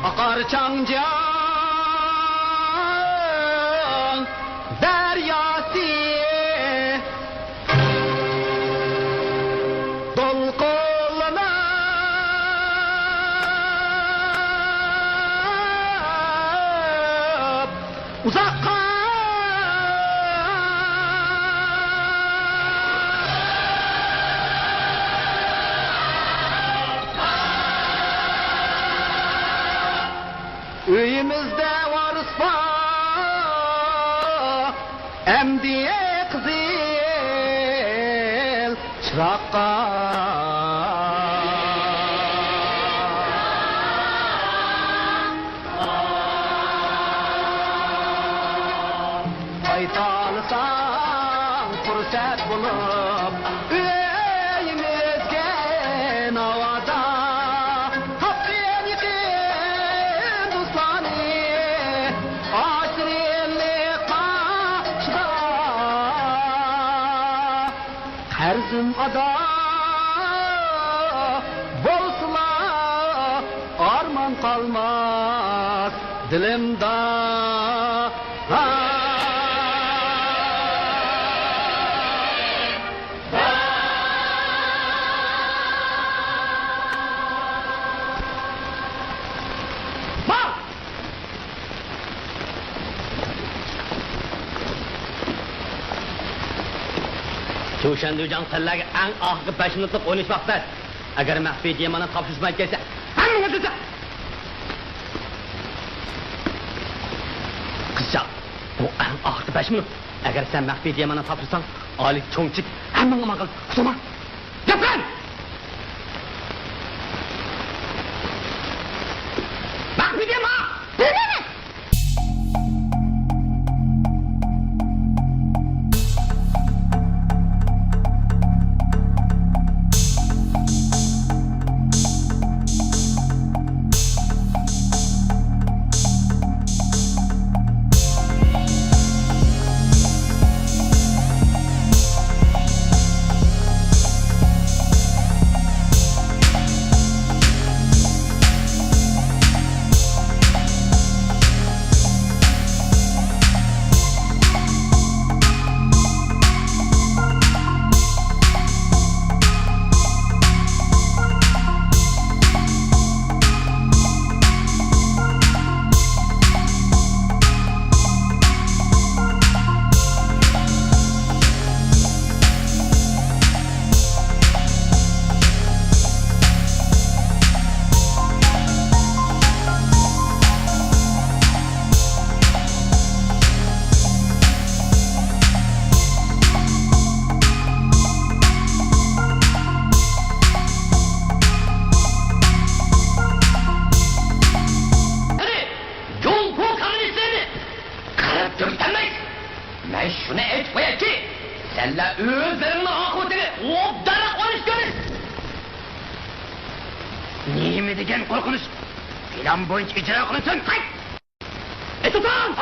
ئاقار چاڭجياڭ دەرياسى دولقۇنلىنىپ ئۇزاققا. ئۆيىمىزدە ۋارىس بار ئەمدى قىزىل چىراغقا. قايتالىساڭ پۇرسەت بولۇپ ئۆيىمىزگە ناۋادا، تاپقىن يېقىن دوستلارنى ئاشۇ شېرىنلىققا چىدا. قەرزىم ئادا بولسىلا، ئارمان قالماس دىلىمدا. شۈشەندۈجاڭ، سەنلەرگە ئەڭ ئاخىرقى بەش مىنۇتلۇق ئويناش ۋاقتى. ئەگەر مەخپىي تېمانى تاپشۇرۇشماي كەلسە، ھەممىڭىز ئۆلسە. قىزچاق، بۇ ئەڭ ئاخىرقى بەش مىنۇت. ئەگەر سەن مەخپىي تېمانى تاپشۇرساڭ، ئالىك چوڭچىك ھەممىڭ ئامان قالىدۇ. ئۇقتۇڭما؟ گەپ قىل! مەخپىي تېما! بىلمەيمەن! جۇڭخۇا كوممۇنىستلىرىنى قىرىپ تۈگىتەلمەيسىز. مەن شۇنى ئېيتىپ قويايكى، سەنلەر ئۆزلىرىڭنىڭ ئاقىۋىتىنى ئوبدانراق ئويلىشىپ كۆرۈڭ. نېمە دېگەن قورقۇنچ! پىلان بويىچە ئىجرا قىلىنسۇن! قايت! ئېتۇتۇڭ!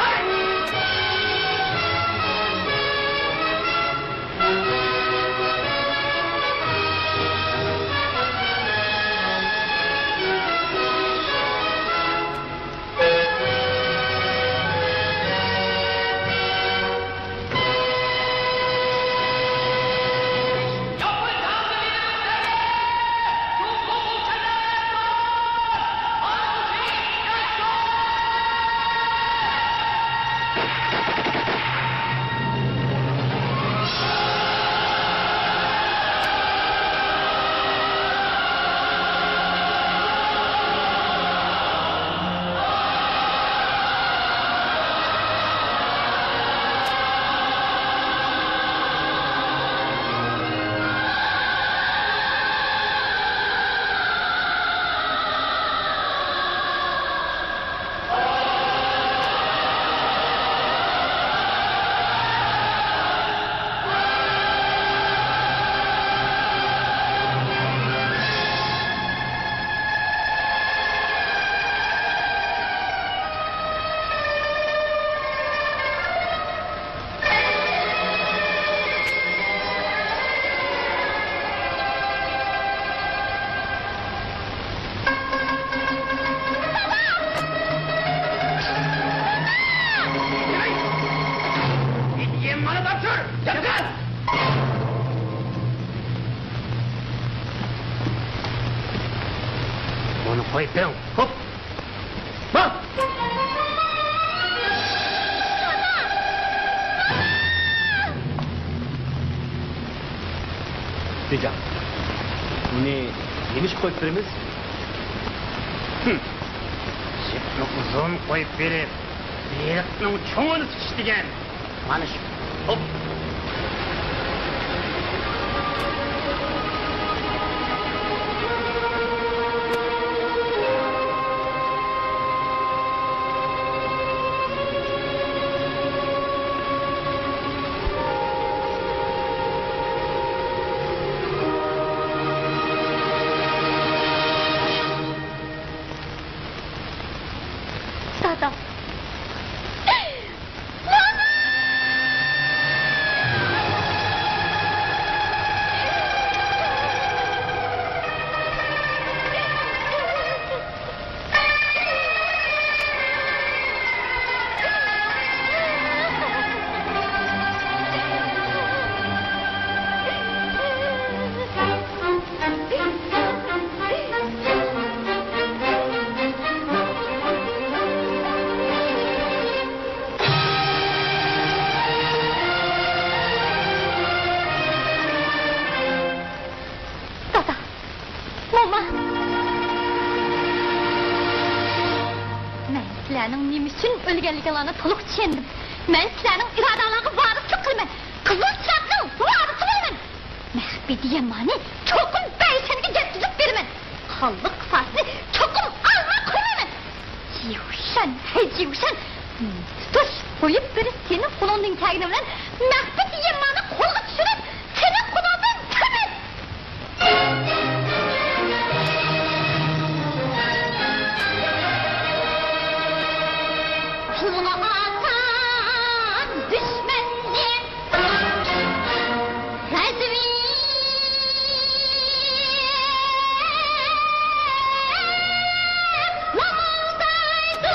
ئۇنى قويۇپ بېرىڭ. خوپ. بىجاڭ، بۇنى نېمىشقا قويۇپ بېرىمىز؟ ھىم. جىپنى ئۇزۇن قويۇپ بېرىپ، بېلىقنىڭ چوڭىنى تۇتۇش دېگەن. مانا شۇ. خوپ. دادا. ماما! مەن سىلەرنىڭ نېمە ئۈچۈن ئۆلگەنلىكىڭلارنى تولۇق چۈشەندىم. مەن سىلەرنىڭ ئىرادەڭلارغا ۋارىسلىق قىلىمەن. قىزىل چىراغنىڭ ۋارىسى بولىمەن. مەخپىي دىيەنمانى چوقۇم بەيشەنگە يەتكۈزۈپ بېرىمەن. خانلىق قىساسىنى چوقۇم ئالماي قويمايمەن. جيۇشەن، ھەي جيۇشەن! تۇتۇش، قويۇپ بېرىش سېنىڭ قولۇڭدىن كەلگىنى بىلەن مەخپىي دىيەنمانى قولغا چۈشۈرۈپ، سېنىڭ قولۇڭدىن تېپىپ، تىلغا ئالسام دۈشمەننى غەزىپى لامالدايدۇ.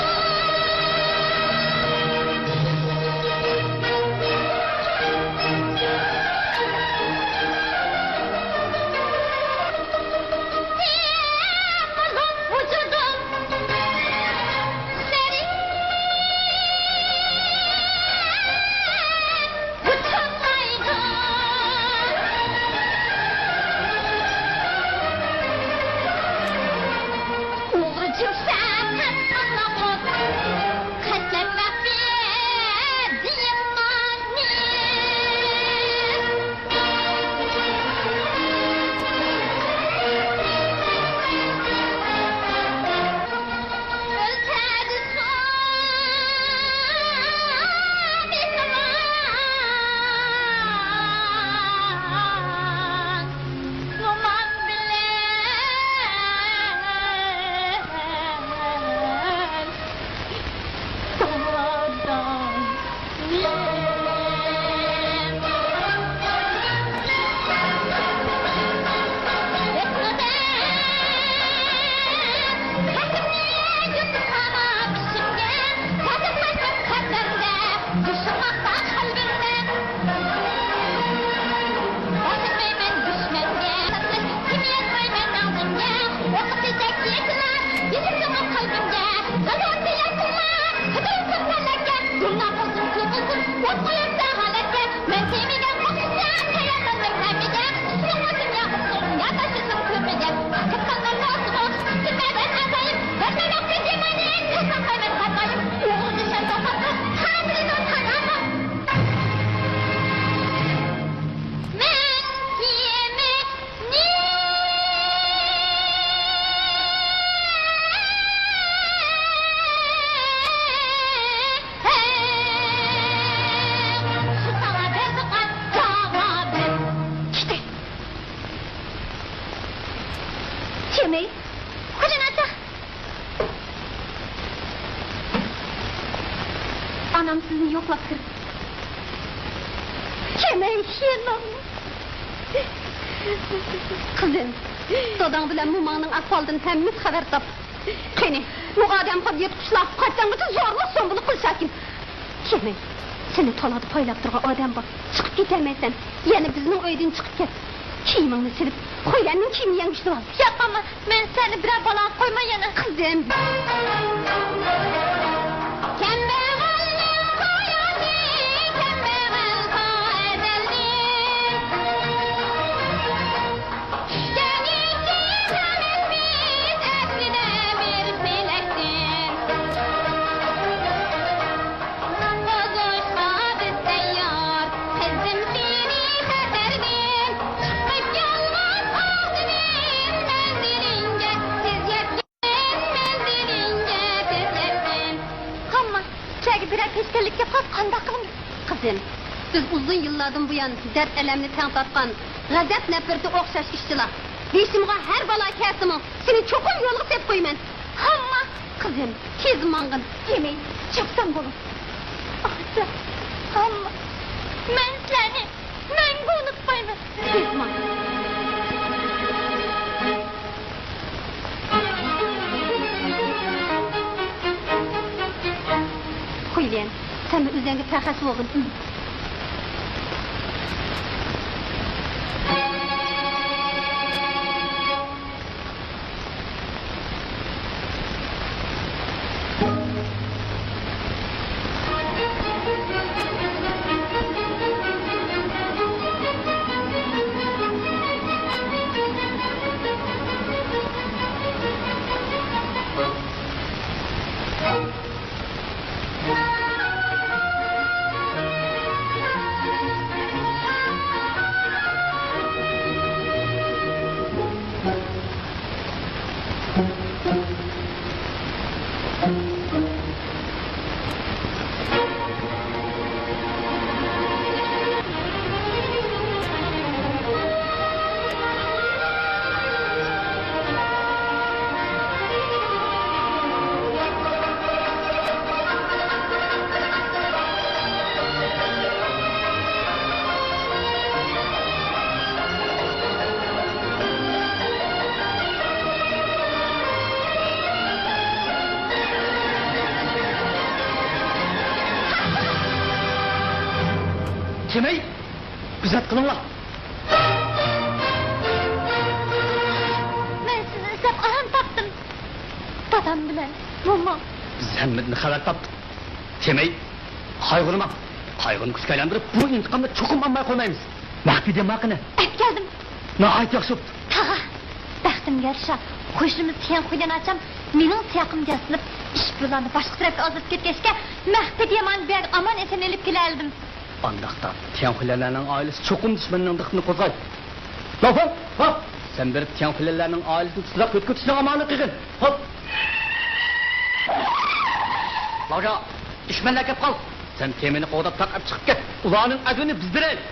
ئانام سىزنى يوقلاپ كىرىپ. كېمەي خېنىم. قىزىم، داداڭ بىلەن موماڭنىڭ ئەھۋالىدىن ھەممىمىز خەۋەر تاپتۇق. قېنى، بۇ ئادەمخور يىرتقۇچلار قاچانغىچە زورلۇق زومبىلىق قىلىشاركىن؟ كېمەي، سېنى تالادا پايلاپ تۇرغان ئادەم بار. چىقىپ كېتەلمەيسەن، يەنە بىزنىڭ ئۆيدىن چىقىپ كەت. كىيىمىڭنى سېلىپ، خۇيلەننىڭ كىيىمىنى يەڭگۈشلىۋال. ياق، ئاما، مەن سەنى بىرەر بالاغا قويماي يەنە. قىزىم. كەمبەغەلنىڭ قاياسى، كەمبەغەل قەدەللىك. چۈشكەن ئىككى زەمىنىمىز ئەسلىدە بىر پەلەكتىن. قۇتقۇزۇشقا بىز تەييار، قىزىم سېنى خەتەردىن. چىقىپ يالغۇز ئاغزىدىن، مەنزىلىڭگە تېز يەتكىن، مەنزىلىڭگە تېز يەتكىن. ھامما، ئىچەرگە بىرەر پېشكەللىك گەپ قىلسا قانداق قىلىمىز؟ قىزىم، بىز ئۇزۇن يىللاردىن بۇيان دەرد-ئەلەمنى تەڭ تارتقان، غەزەپ-نەپرىتى ئوخشاش ئىشچىلار. بېشىمغا ھەر بالا كەلسىمۇ، سېنى چوقۇم يولغا سېلىپ قويىمەن. ھامما! قىزىم، تېز ماڭغىن. يېمەي، چاپسان بولۇڭ. ئاخىرسا، ھامما! مەن سىلەرنى مەڭگۈ ئۇنتۇمايمەن. تېز ماڭ. خۇيليەن، سەنمۇ ئۆزۈڭگە پەخەس بولغىن. تېمەي، ئىززەت قىلىڭلار. مەن سىزنى ئىزدەپ ئاران تاپتىم. دادام بىلەن موما. بىز ھەممىدىن خەۋەر تاپتۇق. تېمەي، قايغۇرماڭ. قايغۇنى كۈچكە ئايلاندۇرۇپ، بۇ ئىنتىقامنى چوقۇم ئالماي قويمايمىز. مەخپىي دېماقىنى. ئەپ كەلدىم. ناھايىتى ياخشى بوپتۇ. تاغا، بەختىمگە يارىشا، قوشنىمىز تيەنخۇيلەن ئاچام مېنىڭ تۇياقىمدا ياسىنىپ، ئىشپۇللارنى باشقا تەرەپكە ئازدۇرۇپ كەتكەچكە، مەخپىي تېمانى بۇ يەرگە ئامان-ئېسەن ئېلىپ كېلەلىدىم. ئانداقتا تيەنخۇيلەنلەرنىڭ ئائىلىسى چوقۇم دۈشمەننىڭ دىققىتىنى قوزغايدۇ. لافاڭ، ھاپ! سەن بېرىپ تيەنخۇيلەنلەرنىڭ ئائىلىسىنى تېزراق يۆتكىۋېتىشنىڭ ئامالىنى قىلغىن. ھاپ! لاۋجا، دۈشمەنلەر كەپ قالدى. سەن تېمىنى قوغداپ تارقاپ چىقىپ كەت. ئۇلارنىڭ ئەجرىنى بىز بېرەيلى.